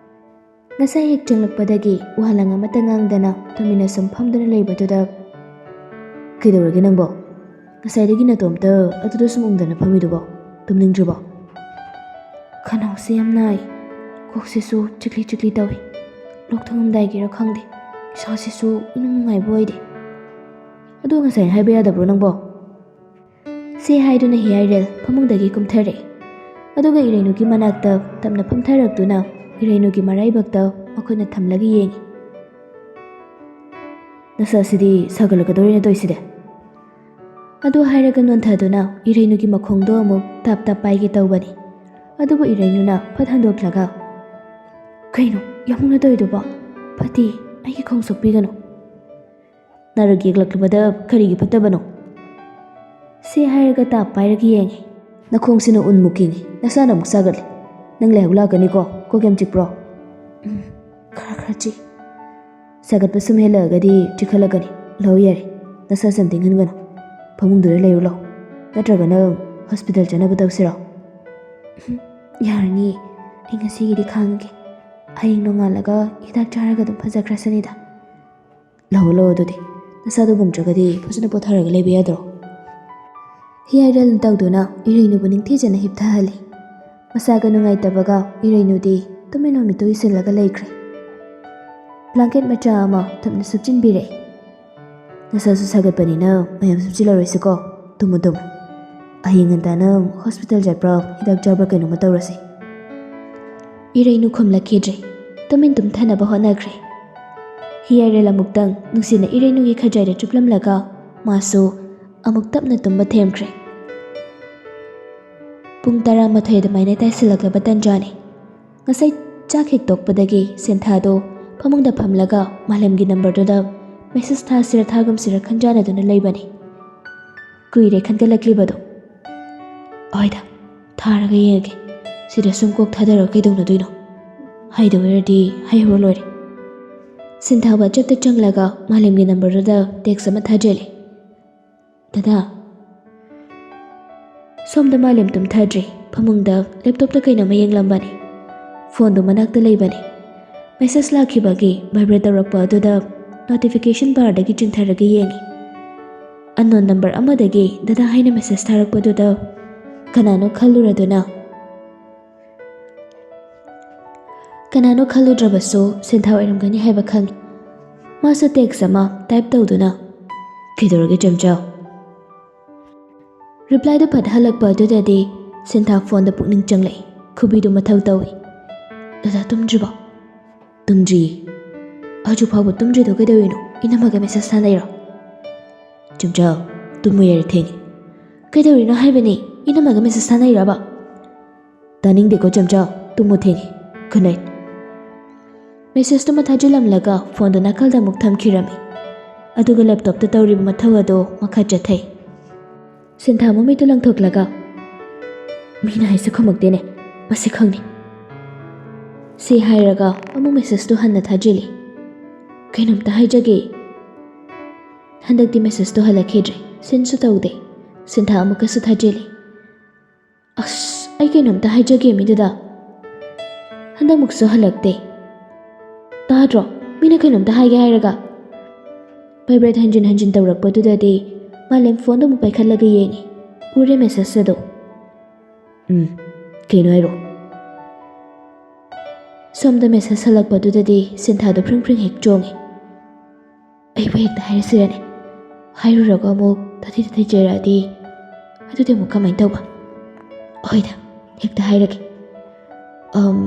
ꯉꯁꯥꯏ ꯍꯦꯛ ꯆꯪꯂꯛꯄꯗꯒꯤ ꯋꯥꯍꯪ ꯑꯃꯠꯇ ꯉꯥꯡꯗꯅ ꯇꯨꯃꯤꯟꯅ ꯁꯨꯝ ꯐꯝꯗꯨꯅ ꯂꯩꯕꯗꯨꯗ, "ꯀꯩꯗꯧꯔꯒꯦ ꯅꯪꯕꯣ? ꯉꯁꯥꯏꯗꯒꯤ ꯅꯇꯣꯝꯇ ꯑꯗꯨꯗ ꯁꯨꯝ ꯎꯪꯗꯅ ꯐꯝꯃꯤꯗꯨꯕꯣ? ꯇꯨꯝꯅꯤꯡꯗ꯭ꯔꯤꯕꯣ?" "ꯈꯅꯥꯎꯁꯦ ꯌꯥꯝ ꯅꯥꯏ, ꯀꯣꯛꯁꯤꯁꯨ ꯆꯤꯛꯂꯤ ꯆꯤꯛꯂꯤ ꯇꯧꯏ, ꯂꯣꯛ ꯊꯨꯡꯉꯝꯗꯥꯏꯒꯤꯔ ꯈꯪꯗꯦ, ꯏꯁꯥꯁꯤꯁꯨ ꯏꯅꯨꯡ ꯅꯨꯡꯉꯥꯏꯕ ꯑꯣꯏꯗꯦ꯫ ꯑꯗꯨ ꯉꯁꯥꯏꯅ ꯍꯥꯏꯕ ꯌꯥꯗꯕ꯭ꯔꯣ ꯅꯪꯕꯣ?" ꯁꯤ ꯍꯥꯏꯗꯨꯅ ꯍꯤꯌꯥꯏꯔꯦꯜ ꯐꯃꯨꯡꯗꯒꯤ ꯀꯨꯝꯊꯔꯛꯏ꯫ ꯑꯗꯨꯒ ꯏꯔꯩꯅꯨꯒꯤ ꯃꯅꯥꯛꯇ ꯇꯞꯅ ꯐꯝꯊꯔꯛꯇꯨꯅ ꯏꯔꯩꯅꯨꯒꯤ ꯃꯔꯥꯏꯕꯛꯇ ꯃꯈꯨꯠꯅ ꯊꯝꯂꯒ ꯌꯦꯡꯏ꯫ "ꯅꯁꯥꯁꯤꯗꯤ ꯁꯥꯒꯠꯂꯛꯀꯗꯧꯔꯦꯅ ꯇꯧꯔꯤꯁꯤꯗꯤ?" ꯑꯗꯨ ꯍꯥꯏꯔꯒ ꯅꯣꯟꯊꯗꯨꯅ ꯏꯔꯩꯅꯨꯒꯤ ꯃꯈꯣꯡꯗꯣ ꯑꯃꯨꯛ ꯇꯥꯞ ꯇꯥꯞ ꯄꯥꯏꯒꯦ ꯇꯧꯕꯅꯤ꯫ ꯑꯗꯨꯕꯨ ꯏꯔꯩꯅꯨꯅ ꯐꯠ ꯍꯟꯗꯣꯛꯂꯒ, "ꯀꯩꯅꯣ ꯌꯥꯝꯅ ꯇꯧꯔꯤꯗꯨꯕꯣ? ꯐꯠꯇꯦ, ꯑꯩꯒꯤ ꯈꯣꯡ ꯁꯣꯛꯄꯤꯒꯅꯨ꯫ ꯅꯔꯛ ꯌꯦꯛꯂꯛꯂꯕꯗ ꯀꯔꯤꯒꯤ ꯐꯠꯇꯕꯅꯣ?" ꯁꯤ ꯍꯥꯏꯔꯒ ꯇꯥꯞ ꯄꯥꯏꯔꯒ ꯌꯦꯡꯉꯤ꯫ "ꯅꯈꯣꯡꯁꯤꯅ ꯎꯟꯃꯨꯛ ꯀꯤꯡꯉꯤ, ꯅꯁꯥꯅ ꯑꯃꯨꯛ ꯁꯥꯒꯠꯂꯤ꯫ ꯅꯪ ꯂꯥꯏꯍꯧ ꯂꯥꯛꯀꯅꯤꯀꯣ, ꯀꯣꯛ ꯌꯥꯝ ꯆꯤꯛꯄ꯭ꯔꯣ?" "ꯎꯝ, ꯈꯔ ꯈꯔ ꯆꯤꯛ"꯫ "ꯁꯥꯒꯠꯄ ꯁꯨꯝ ꯍꯦꯜꯂꯛꯑꯒꯗꯤ ꯆꯤꯛꯈꯠꯂꯛꯀꯅꯤ꯫ ꯂꯧ ꯌꯥꯔꯦ, ꯅꯁꯥ ꯁꯦꯝ ꯇꯤꯡꯍꯟꯒꯅꯨ꯫ ꯐꯃꯨꯡꯗꯨꯗ ꯂꯩꯔꯨ ꯂꯥꯎ꯫ ꯅꯠꯇ꯭ꯔꯒꯅ ꯍꯣꯁꯄꯤꯇꯥꯜ ꯆꯠꯅꯕ ꯇꯧꯁꯤꯔꯣ?" "ꯎꯝ, ꯌꯥꯔꯅꯤ, ꯑꯩ ꯉꯁꯤꯒꯤꯗꯤ ꯈꯥꯡꯉꯒꯦ꯫ ꯍꯌꯦꯡ ꯅꯣꯡꯉꯥꯜꯂꯒ ꯍꯤꯗꯥꯛ ꯆꯥꯔꯒ ꯑꯗꯨꯝ ꯐꯖꯈ꯭ꯔꯁꯅꯤꯗ"꯫ "ꯂꯥꯛꯑꯣ, ꯂꯥꯛꯑꯣ, ꯑꯗꯨꯗꯤ ꯅꯁꯥꯗꯣ ꯉꯝꯗ꯭ꯔꯒꯗꯤ ꯐꯖꯅ ꯄꯣꯊꯥꯔꯒ ꯂꯩꯕ ꯌꯥꯗ꯭ꯔꯣ?" ꯍꯤꯌꯥꯏꯔꯦꯜꯅ ꯇꯧꯗꯨꯅ ꯏꯔꯩꯅꯨꯕꯨ ꯅꯤꯡꯊꯤꯖꯅ ꯍꯤꯞꯊꯍꯜꯂꯤ꯫ ꯃꯁꯥꯒ ꯅꯨꯡꯉꯥꯏꯇꯕꯒ ꯏꯔꯩꯅꯨꯗꯤ ꯇꯨꯃꯤꯟ ꯃꯃꯤꯠꯇꯨ ꯎꯏꯁꯤꯜꯂꯒ ꯂꯩꯈ꯭ꯔꯦ꯫ ꯕ꯭ꯂꯥꯡꯀꯦꯠ ꯃꯆꯥ ꯑꯃ ꯊꯨꯞꯅ ꯁꯨꯞꯆꯤꯟꯕꯤꯔꯛꯏ꯫ "ꯅꯁꯥꯁꯨ ꯁꯥꯒꯠꯄꯅꯤꯅ ꯃꯌꯥꯝ ꯁꯨꯞꯆꯤꯜꯂꯔꯣꯏꯁꯤꯀꯣ꯫ Tamu, Tamu. ꯍꯌꯦꯡ ꯉꯟꯇꯥꯅ ꯍꯣꯁꯄꯤꯇꯥꯜ ꯆꯠꯄ꯭ꯔꯥ, ꯍꯤꯗꯥꯛ ꯆꯥꯕ꯭ꯔꯥ ꯀꯩꯅꯣꯝꯃ ꯇꯧꯔꯁꯤ"꯫ ꯏꯔꯩꯅꯨ ꯈꯨꯝꯂꯛꯈꯤꯗ꯭ꯔꯦ꯫ ꯇꯨꯃꯤꯟ ꯇꯨꯝꯊꯅꯕ ꯍꯣꯠꯅꯈ꯭ꯔꯦ꯫ ꯍꯤꯌꯥꯏꯔꯦꯜ ꯑꯃꯨꯛꯇꯪ ꯅꯨꯡꯁꯤꯅ ꯏꯔꯩꯅꯨꯒꯤ ꯈꯖꯥꯏꯗ ꯆꯨꯞꯂꯝꯂꯒ ꯃꯥꯁꯨ ꯑꯃꯨꯛ ꯇꯞꯅ ꯇꯨꯝꯕ ꯊꯦꯝꯈ꯭ꯔꯦ꯫ ꯄꯨꯡ ꯇꯔꯥꯃꯥꯊꯣꯏ ꯑꯗꯨꯃꯥꯏꯅ ꯇꯥꯁꯤꯜꯂꯛꯂꯕ ꯇꯟꯖꯥꯅꯤ꯫ ꯉꯁꯥꯏ ꯆꯥꯛ ꯍꯦꯛ ꯇꯣꯛꯄꯗꯒꯤ ꯁꯦꯟꯊꯥꯗꯣ ꯐꯃꯨꯡꯗ ꯐꯝꯂꯒ ꯃꯥꯂꯦꯝꯒꯤ ꯅꯝꯕꯔꯗꯨꯗ ꯃꯦꯁꯦꯖ ꯊꯥꯁꯤꯔ ꯊꯥꯒꯨꯝꯁꯤꯔ ꯈꯟꯖꯥꯟꯅꯗꯨꯅ ꯂꯩꯕꯅꯤ꯫ ꯀꯨꯏꯔꯦ ꯈꯟꯒꯠꯂꯛꯂꯤꯕꯗꯣ꯫ "ꯍꯣꯏꯗ, ꯊꯥꯔꯒ ꯌꯦꯡꯉꯒꯦ꯫ ꯁꯤꯗ ꯁꯨꯝ ꯀꯣꯛ ꯊꯥꯗꯔꯒ ꯀꯩꯗꯧꯅꯗꯣꯏꯅꯣ? ꯍꯥꯏꯗꯧ ꯑꯣꯏꯔꯗꯤ ꯍꯥꯏꯍꯧꯔ ꯂꯣꯏꯔꯦ"꯫ ꯁꯦꯟꯊꯥ ꯋꯥꯆꯦꯞꯇ ꯆꯪꯂꯒ ꯃꯥꯂꯦꯝꯒꯤ ꯅꯝꯕꯔꯗꯨꯗ ꯇꯦꯛꯁ ꯑꯃ ꯊꯥꯖꯤꯜꯂꯤ꯫ "ꯗꯗꯥ, ꯁꯣꯝꯗ ꯃꯥꯂꯦꯝ ꯇꯨꯝꯊꯗ꯭ꯔꯤ꯫ ꯐꯃꯨꯡꯗ ꯂꯦꯞꯇꯣꯞꯇ ꯀꯩꯅꯣꯝꯃ ꯌꯦꯡꯂꯝꯕꯅꯤ꯫ ꯐꯣꯟꯗꯨ ꯃꯅꯥꯛꯇ ꯂꯩꯕꯅꯤ꯫ ꯃꯦꯁꯦꯖ ꯂꯥꯛꯈꯤꯕꯒꯤ ꯚꯥꯏꯕ꯭ꯔꯦꯠ ꯇꯧꯔꯛꯄ ꯑꯗꯨꯗ ꯅꯣꯇꯤꯐꯤꯀꯦꯁꯟ ꯕꯥꯔꯗꯒꯤ ꯆꯤꯡꯊꯔꯒ ꯌꯦꯡꯉꯤ꯫ ꯑꯟꯅꯣꯟ ꯅꯝꯕꯔ ꯑꯃꯗꯒꯤ ꯗꯗꯥ ꯍꯥꯏꯅ ꯃꯦꯁꯦꯖ ꯊꯥꯔꯛꯄꯗꯨꯗ ꯀꯅꯥꯅꯣ ꯈꯜꯂꯨꯔꯗꯨꯅ, ꯀꯅꯥꯅꯣ ꯈꯜꯂꯨꯗ꯭ꯔꯕꯁꯨ ꯁꯤꯟꯊꯥ ꯑꯣꯏꯔꯝꯒꯅꯤ ꯍꯥꯏꯕ ꯈꯪꯉꯤ꯫ ꯃꯥꯁꯨ ꯇꯦꯛꯁ ꯑꯃ ꯇꯥꯏꯞ ꯇꯧꯗꯨꯅ, "ꯀꯩꯗꯧꯔꯒꯦ ꯆꯝꯆꯥ?" ꯔꯤꯄ꯭ꯂꯥꯏꯗꯨ ꯐꯠ ꯍꯜꯂꯛꯄ ꯑꯗꯨꯗꯗꯤ ꯁꯤꯟꯊꯥ ꯐꯣꯟꯗ ꯄꯨꯛꯅꯤꯡ ꯆꯪꯂꯛꯏ꯫ ꯈꯨꯕꯤꯗꯨ ꯃꯊꯧ ꯇꯧꯏ꯫ "ꯗꯗꯥ ꯇꯨꯝꯗ꯭ꯔꯤꯕꯣ?" "ꯇꯨꯝꯗ꯭ꯔꯤꯌꯦ꯫ ꯍꯧꯖꯤꯛ ꯐꯥꯎꯕ ꯇꯨꯝꯗ꯭ꯔꯤꯗꯣ ꯀꯩꯗꯧꯔꯤꯅꯣ? ꯏꯅꯝꯃꯒ ꯃꯦꯁꯦꯖ ꯊꯥꯅꯩꯔꯣ?" "ꯆꯝꯆꯥ, ꯇꯨꯝꯃꯨ ꯌꯥꯔꯦ, ꯊꯦꯡꯉꯦ꯫" "ꯀꯩꯗꯧꯔꯤꯅꯣ ꯍꯥꯏꯕꯅꯤ? ꯏꯅꯝꯃꯒ ꯃꯦꯁꯦꯖ ꯊꯥꯅꯩꯔꯕ?" "ꯇꯥꯅꯤꯡꯗꯦꯀꯣ ꯆꯝꯆꯥ, ꯇꯨꯝꯃꯨ, ꯊꯦꯡꯉꯦ꯫ Good night." ꯃꯦꯁꯦꯖꯇꯨꯃ ꯊꯥꯖꯤꯜꯂꯝꯂꯒ ꯐꯣꯟꯗꯨ ꯅꯥꯀꯜꯗ ꯑꯃꯨꯛ ꯊꯝꯈꯤꯔꯝꯃꯤ꯫ ꯑꯗꯨꯒ ꯂꯦꯞꯇꯣꯞꯇ ꯇꯧꯔꯤꯕ ꯃꯊꯧ ꯑꯗꯨ ꯃꯈꯥ ꯆꯠꯊꯩ꯫ ꯁꯤꯟꯊꯥ ꯃꯃꯤꯠꯇꯨ ꯂꯪꯊꯣꯛꯂꯒ, "ꯃꯤꯅ ꯍꯥꯏꯁꯦ ꯈꯨꯝꯃꯛꯇꯦꯅꯦ, ꯃꯁꯤ ꯈꯪꯅꯤ꯫" ꯁꯤ ꯍꯥꯏꯔꯒ ꯑꯃꯨꯛ ꯃꯦꯁꯦꯖꯇꯨ ꯍꯟꯅ ꯊꯥꯖꯤꯜꯂꯤ꯫ "ꯀꯩꯅꯣꯝꯇ ꯍꯥꯏꯖꯒꯦ꯫" ꯍꯟꯗꯛꯇꯤ ꯃꯦꯁꯦꯖꯇꯨ ꯍꯜꯂꯛꯈꯤꯗ꯭ꯔꯦ꯫ ꯁꯤꯟꯁꯨ ꯇꯧꯗꯦ꯫ ꯁꯤꯟꯊꯥ ꯑꯃꯨꯛꯀꯁꯨ ꯊꯥꯖꯤꯜꯂꯤ꯫ "ꯑꯁ, ꯑꯩ ꯀꯩꯅꯣꯝꯇ ꯍꯥꯏꯖꯒꯦ ꯃꯤꯗꯨꯗ꯫" ꯍꯟꯗꯛꯃꯨꯛꯁꯨ ꯍꯜꯂꯛꯇꯦ꯫ "ꯇꯥꯗ꯭ꯔꯣ? ꯃꯤꯅ ꯀꯩꯅꯣꯝꯇ ꯍꯥꯏꯒꯦ ꯍꯥꯏꯔꯒ꯫" ꯚꯥꯏꯕ꯭ꯔꯦꯠ ꯍꯟꯖꯤꯟ ꯍꯟꯖꯤꯟ ꯇꯧꯔꯛꯄꯗꯨꯗꯗꯤ ꯃꯥꯂꯦꯝ ꯐꯣꯟꯗꯨ ꯑꯃꯨꯛ ꯄꯥꯏꯈꯠꯂꯒ ꯌꯦꯡꯉꯤ꯫ ꯎꯔꯦ ꯃꯦꯁꯦꯖ ꯑꯗꯣ꯫ "ꯎꯝ, ꯀꯩꯅꯣ ꯍꯥꯏꯔꯣ?" ꯁꯣꯝꯗ ꯃꯦꯁꯦꯖ ꯍꯜꯂꯛꯄꯗꯨꯗꯗꯤ ꯁꯤꯟꯊꯥꯗꯣ ꯐ꯭ꯔꯤꯡ ꯐ꯭ꯔꯤꯡ ꯍꯦꯛ ꯆꯣꯡꯉꯤ꯫ "ꯑꯩꯕꯨ ꯍꯦꯛꯇ ꯍꯥꯏꯔꯁꯤꯔꯅꯦ? ꯍꯥꯏꯔꯨꯔꯒ ꯑꯃꯨꯛ ꯇꯥꯊꯤ ꯇꯥꯊꯤ ꯆꯩꯔꯛꯑꯗꯤ, ꯑꯗꯨꯗꯤ ꯑꯃꯨꯛ ꯀꯃꯥꯏꯅ ꯇꯧꯕ? ꯍꯣꯏꯗ, ꯍꯦꯛꯇ ꯍꯥꯏꯔꯒꯦ꯫ ꯑꯝ,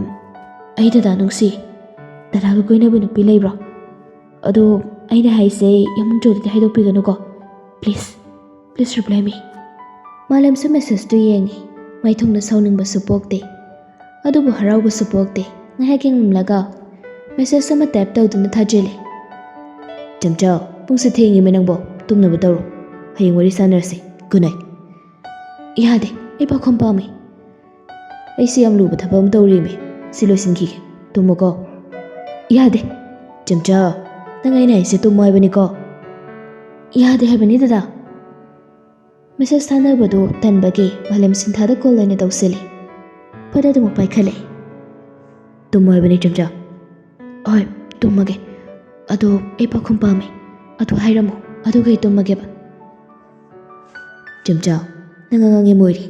ꯑꯩ ꯗꯗꯥ ꯅꯨꯡꯁꯤ꯫ ꯗꯗꯥꯒ ꯀꯣꯏꯅꯕ ꯅꯨꯄꯤ ꯂꯩꯕ꯭ꯔꯣ? ꯑꯗꯣ ꯑꯩꯅ ꯍꯥꯏꯁꯦ ꯏꯃꯨꯡ ꯆꯧꯗꯗꯤ ꯍꯥꯏꯗꯣꯛꯄꯤꯒꯅꯨꯀꯣ꯫ Please, please reply me." ꯃꯥꯂꯦꯝꯁꯨ ꯃꯦꯁꯦꯖꯇꯨ ꯌꯦꯡꯉꯤ꯫ ꯃꯥꯏꯊꯣꯡꯗ ꯁꯥꯎꯅꯤꯡꯕꯁꯨ ꯄꯣꯛꯇꯦ꯫ ꯑꯗꯨꯕꯨ ꯍꯔꯥꯎꯕꯁꯨ ꯄꯣꯛꯇꯦ꯫ ꯉꯥꯏꯍꯥꯛ ꯌꯦꯡꯂꯝꯂꯒ ꯃꯦꯁꯦꯖ ꯑꯃ ꯇꯥꯏꯞ ꯇꯧꯗꯨꯅ ꯊꯥꯖꯤꯜꯂꯤ꯫ "ꯆꯝꯆꯥ, ꯄꯨꯡꯁꯦ ꯊꯦꯡꯉꯤꯃꯦ ꯅꯪꯕꯣ꯫ ꯇꯨꯝꯅꯕ ꯇꯧꯔꯣ꯫ ꯍꯌꯦꯡ ꯋꯥꯔꯤ ꯁꯥꯟꯅꯔꯁꯤ꯫ Good night." "ꯌꯥꯗꯦ, ꯑꯩ ꯄꯥꯈꯣꯝ ꯄꯥꯝꯃꯤ꯫ ꯑꯩꯁꯦ ꯌꯥꯝ ꯂꯨꯕ ꯊꯕꯛ ꯑꯃ ꯇꯧꯔꯤꯃꯦ꯫ ꯁꯤ ꯂꯣꯏꯁꯤꯟꯈꯤꯒꯦ꯫ ꯇꯨꯝꯃꯣꯀꯣ꯫" "ꯌꯥꯗꯦ꯫" "ꯆꯝꯆꯥ, ꯅꯪ ꯑꯩꯅ ꯍꯥꯏꯁꯦ ꯇꯨꯝꯃꯣ ꯍꯥꯏꯕꯅꯤꯀꯣ꯫" "ꯌꯥꯗꯦ ꯍꯥꯏꯕꯅꯤ ꯗꯗꯥ꯫" ꯃꯦꯁꯦꯖ ꯊꯥꯅꯕꯗꯨ ꯇꯟꯕꯒꯤ ꯃꯥꯂꯦꯝ ꯁꯤꯟꯊꯥꯗ ꯀꯣꯜ ꯑꯣꯏꯅ ꯇꯧꯁꯤꯜꯂꯤ꯫ ꯐꯠ ꯑꯗꯨꯃꯛ ꯄꯥꯏꯈꯠꯂꯦ꯫ "ꯇꯨꯝꯃꯣ ꯍꯥꯏꯕꯅꯤ ꯆꯝꯆꯥ?" "ꯍꯣꯏ, ꯇꯨꯝꯃꯒꯦ꯫ ꯑꯗꯣ ꯑꯩ ꯄꯥꯎꯈꯨꯝ ꯄꯥꯝꯃꯦ꯫ ꯑꯗꯨ ꯍꯥꯏꯔꯝꯃꯣ, ꯑꯗꯨꯒ ꯑꯩ ꯇꯨꯝꯃꯒꯦꯕ꯫" "ꯆꯝꯆꯥ, ꯅꯪ ꯑꯉꯥꯡ ꯌꯥꯝ ꯑꯣꯏꯔꯤ꯫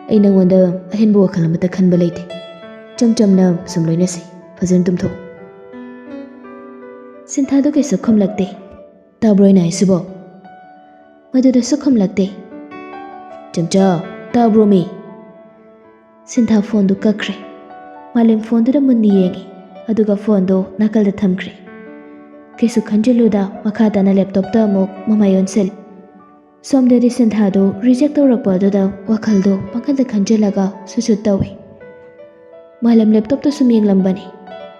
ꯑꯩ ꯅꯪꯉꯣꯟꯗ ꯑꯍꯦꯟꯕ ꯋꯥꯈꯜ ꯑꯃꯠꯇ ꯈꯟꯕ ꯂꯩꯇꯦ꯫ ꯏꯆꯝ ꯆꯝꯅ ꯁꯨꯝ ꯂꯣꯏꯅꯁꯤ꯫ ꯐꯖꯅ ꯇꯨꯝꯊꯣꯛ꯫" ꯁꯤꯟꯊꯥꯗꯣ ꯀꯩꯁꯨ ꯈꯨꯝꯂꯛꯇꯦ꯫ "ꯇꯥꯕ꯭ꯔꯣ ꯑꯩꯅ ꯍꯥꯏꯁꯤꯕꯣ?" ꯃꯗꯨꯗꯁꯨ ꯈꯨꯝꯂꯛꯇꯦ꯫ "ꯆꯝꯆꯥ, ꯇꯥꯕ꯭ꯔꯣ ꯃꯤ?" ꯁꯤꯟꯊꯥ ꯐꯣꯟꯗꯨ ꯀꯛꯈ꯭ꯔꯦ꯫ ꯃꯥꯂꯦꯝ ꯐꯣꯟꯗꯨꯗ ꯃꯨꯟꯅ ꯌꯦꯡꯉꯤ, ꯑꯗꯨꯒ ꯐꯣꯟꯗꯨ ꯅꯥꯀꯜꯗ ꯊꯝꯈ꯭ꯔꯦ꯫ ꯀꯩꯁꯨ ꯈꯟꯖꯤꯜꯂꯨꯗ ꯃꯈꯥ ꯇꯥꯅ ꯂꯦꯞꯇꯣꯞꯇ ꯑꯃꯨꯛ ꯃꯃꯥꯏ ꯑꯣꯟꯁꯤꯜꯂꯤ꯫ ꯁꯣꯝꯗꯗꯤ ꯁꯤꯟꯊꯥꯗꯨ ꯔꯤꯖꯦꯛ ꯇꯧꯔꯛꯄ ꯑꯗꯨꯗ ꯋꯥꯈꯜꯗꯣ ꯄꯪꯈꯟꯗ ꯈꯟꯖꯤꯜꯂꯒ ꯁꯨꯠ ꯁꯨꯠ ꯇꯧꯏ꯫ ꯃꯥꯂꯦꯝ ꯂꯦꯞꯇꯣꯞꯇ ꯁꯨꯝ ꯌꯦꯡꯂꯝꯕꯅꯤ,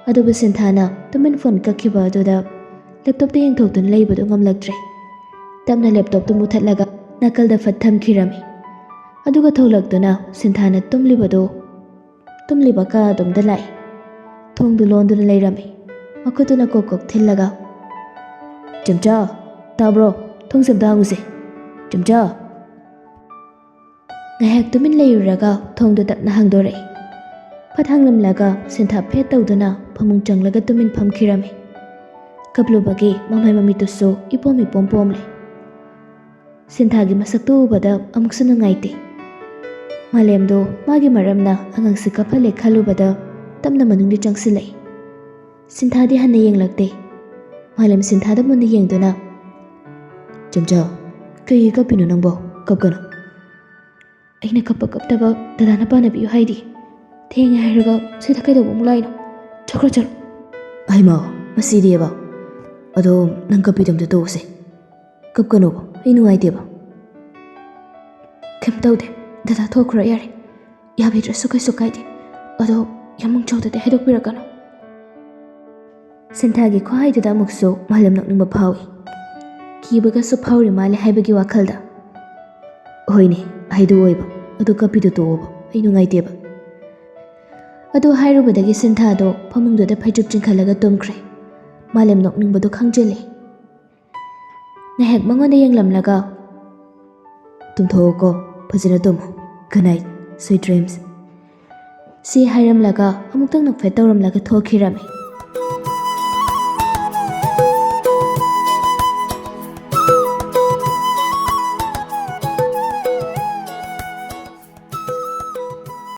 ꯑꯗꯨꯕꯨ ꯁꯤꯟꯊꯥꯅ ꯇꯨꯃꯤꯟ ꯐꯣꯟ ꯀꯛꯈꯤꯕ ꯑꯗꯨꯗ ꯂꯦꯞꯇꯣꯞꯇ ꯌꯦꯡꯊꯣꯛꯇꯨꯅ ꯂꯩꯕꯗꯨ ꯉꯝꯂꯛꯇ꯭ꯔꯦ꯫ ꯇꯞꯅ ꯂꯦꯞꯇꯣꯞꯇꯨ ꯃꯨꯊꯠꯂꯒ ꯅꯥꯀꯜꯗ ꯐꯠ ꯊꯝꯈꯤꯔꯝꯃꯤ꯫ ꯑꯗꯨꯒ ꯊꯣꯛꯂꯛꯇꯨꯅ ꯁꯤꯟꯊꯥꯅ ꯇꯨꯝꯂꯤꯕꯗꯨ, ꯇꯨꯝꯂꯤꯕ ꯀꯥ ꯑꯗꯨꯝꯗ ꯂꯥꯛꯏ꯫ ꯊꯣꯡꯗꯨ ꯂꯣꯟꯗꯨꯅ ꯂꯩꯔꯝꯃꯤ꯫ ꯃꯈꯨꯠꯇꯨꯅ ꯀꯣꯛ ꯀꯣꯛ ꯊꯤꯜꯂꯒ, "ꯆꯝꯆꯥ, ꯇꯥꯕ꯭ꯔꯣ? ꯊꯣꯡꯁꯦ ꯑꯝꯇ ꯍꯥꯡꯉꯨꯁꯦ꯫ ꯆꯝꯆꯥ!" ꯉꯥꯏꯍꯥꯛ ꯇꯨꯃꯤꯟ ꯂꯩꯔꯨꯔꯒ ꯊꯣꯡꯗꯨ ꯇꯞꯅ ꯍꯥꯡꯗꯣꯔꯛꯏ꯫ ꯐꯠ ꯍꯥꯡꯂꯝꯂꯒ ꯁꯤꯟꯊꯥ ꯐꯦꯠ ꯇꯧꯗꯨꯅ ꯐꯃꯨꯡ ꯆꯪꯂꯒ ꯇꯨꯃꯤꯟ ꯐꯝꯈꯤꯔꯝꯃꯤ꯫ ꯀꯞꯂꯨꯕꯒꯤ ꯃꯃꯥꯏ ꯃꯃꯤꯠꯇꯨꯁꯨ ꯏꯄꯣꯝ ꯏꯄꯣꯝ ꯄꯣꯝꯂꯦ꯫ ꯁꯤꯟꯊꯥꯒꯤ ꯃꯁꯛꯇꯨ ꯎꯕꯗ ꯑꯃꯨꯛꯁꯨ ꯅꯨꯡꯉꯥꯏꯇꯦ꯫ ꯃꯥꯂꯦꯝꯗꯣ ꯃꯥꯒꯤ ꯃꯔꯝꯅ ꯑꯉꯥꯡꯁꯤ ꯀꯞꯍꯜꯂꯦ ꯈꯜꯂꯨꯕꯗ ꯇꯞꯅ ꯃꯅꯨꯡꯗ ꯆꯪꯁꯤꯜꯂꯛꯏ꯫ ꯁꯤꯟꯊꯥꯗꯤ ꯍꯟꯅ ꯌꯦꯡꯂꯛꯇꯦ꯫ ꯃꯥꯂꯦꯝ ꯁꯤꯟꯊꯥꯗ ꯃꯨꯟꯅ ꯌꯦꯡꯗꯨꯅ, "ꯆꯝꯆꯥ, ꯀꯩꯒꯤ ꯀꯞꯄꯤꯅꯣ ꯅꯪꯕꯣ? ꯀꯞꯀꯅꯨ꯫" "ꯑꯩꯅ ꯀꯞꯄ ꯀꯞꯇꯕ ꯗꯗꯥꯅ ꯄꯥꯟꯅꯕꯤꯌꯨ ꯍꯥꯏꯗꯤ꯫ ꯊꯦꯡꯉꯦ ꯍꯥꯏꯔꯒ ꯁꯤꯗ ꯀꯩꯗꯧꯕ ꯑꯃꯨꯛ ꯂꯥꯛꯏꯅꯣ? ꯆꯠꯈ꯭ꯔꯣ, ꯆꯠꯂꯣ꯫" "ꯑꯩꯃ, ꯃꯁꯤꯗꯤꯕ꯫ ꯑꯗꯣ ꯅꯪ ꯀꯞꯄꯤꯗꯣ ꯑꯝꯇ ꯇꯣꯛꯎꯁꯦ꯫ ꯀꯞꯀꯅꯣꯕ, ꯑꯩ ꯅꯨꯡꯉꯥꯏꯇꯦꯕ꯫" "ꯀꯩꯝ ꯇꯧꯗꯦ, ꯗꯗꯥ ꯊꯣꯛꯈ꯭ꯔꯣ ꯌꯥꯔꯦ꯫ ꯌꯥꯕꯤꯗ꯭ꯔꯁꯨ ꯀꯩꯁꯨ ꯀꯥꯏꯗꯦ꯫ ꯑꯗꯣ ꯌꯥꯝ ꯆꯥꯎꯗꯗꯤ ꯍꯥꯏꯗꯣꯛꯄꯤꯔꯛꯀꯅꯨ꯫" ꯁꯤꯟꯊꯥꯒꯤ ꯈꯨꯍꯥꯏꯗꯨꯗ ꯑꯃꯨꯛꯁꯨ ꯃꯥꯂꯦꯝ ꯅꯣꯛꯅꯤꯡꯕ ꯐꯥꯎꯏ꯫ ꯀꯤꯕꯒꯁꯨ ꯐꯥꯎꯔꯤ ꯃꯥꯜꯂꯦ ꯍꯥꯏꯕꯒꯤ ꯋꯥꯈꯜꯗ꯫ "ꯍꯣꯏꯅꯦ, ꯍꯥꯏꯗꯣꯛꯑꯣꯏꯕ꯫ ꯑꯗꯨ ꯀꯞꯄꯤꯗꯨ ꯇꯣꯛꯑꯣꯕ, ꯑꯩ ꯅꯨꯡꯉꯥꯏꯇꯦꯕ꯫" ꯑꯗꯨ ꯍꯥꯏꯔꯨꯕꯗꯒꯤ ꯁꯤꯟꯊꯥꯗꯣ ꯐꯃꯨꯡꯗꯨꯗ ꯐꯩꯖꯨꯞ ꯆꯤꯡꯈꯠꯂꯒ ꯇꯨꯝꯈ꯭ꯔꯦ꯫ ꯃꯥꯂꯦꯝ ꯅꯣꯛꯅꯤꯡꯕꯗꯨ ꯈꯪꯖꯤꯜꯂꯦ꯫ ꯉꯥꯏꯍꯥꯛ ꯃꯉꯣꯟꯗ ꯌꯦꯡꯂꯝꯂꯒ, ꯇꯨꯝꯊꯣꯛꯎꯀꯣ, ꯐꯖꯅ Tamu. Good night, sweet dreams." ꯁꯤ ꯍꯥꯏꯔꯝꯂꯒ ꯑꯃꯨꯛꯇꯪ ꯅꯣꯛꯐꯦꯠ ꯇꯧꯔꯝꯂꯒ ꯊꯣꯛꯈꯤꯔꯝꯃꯤ꯫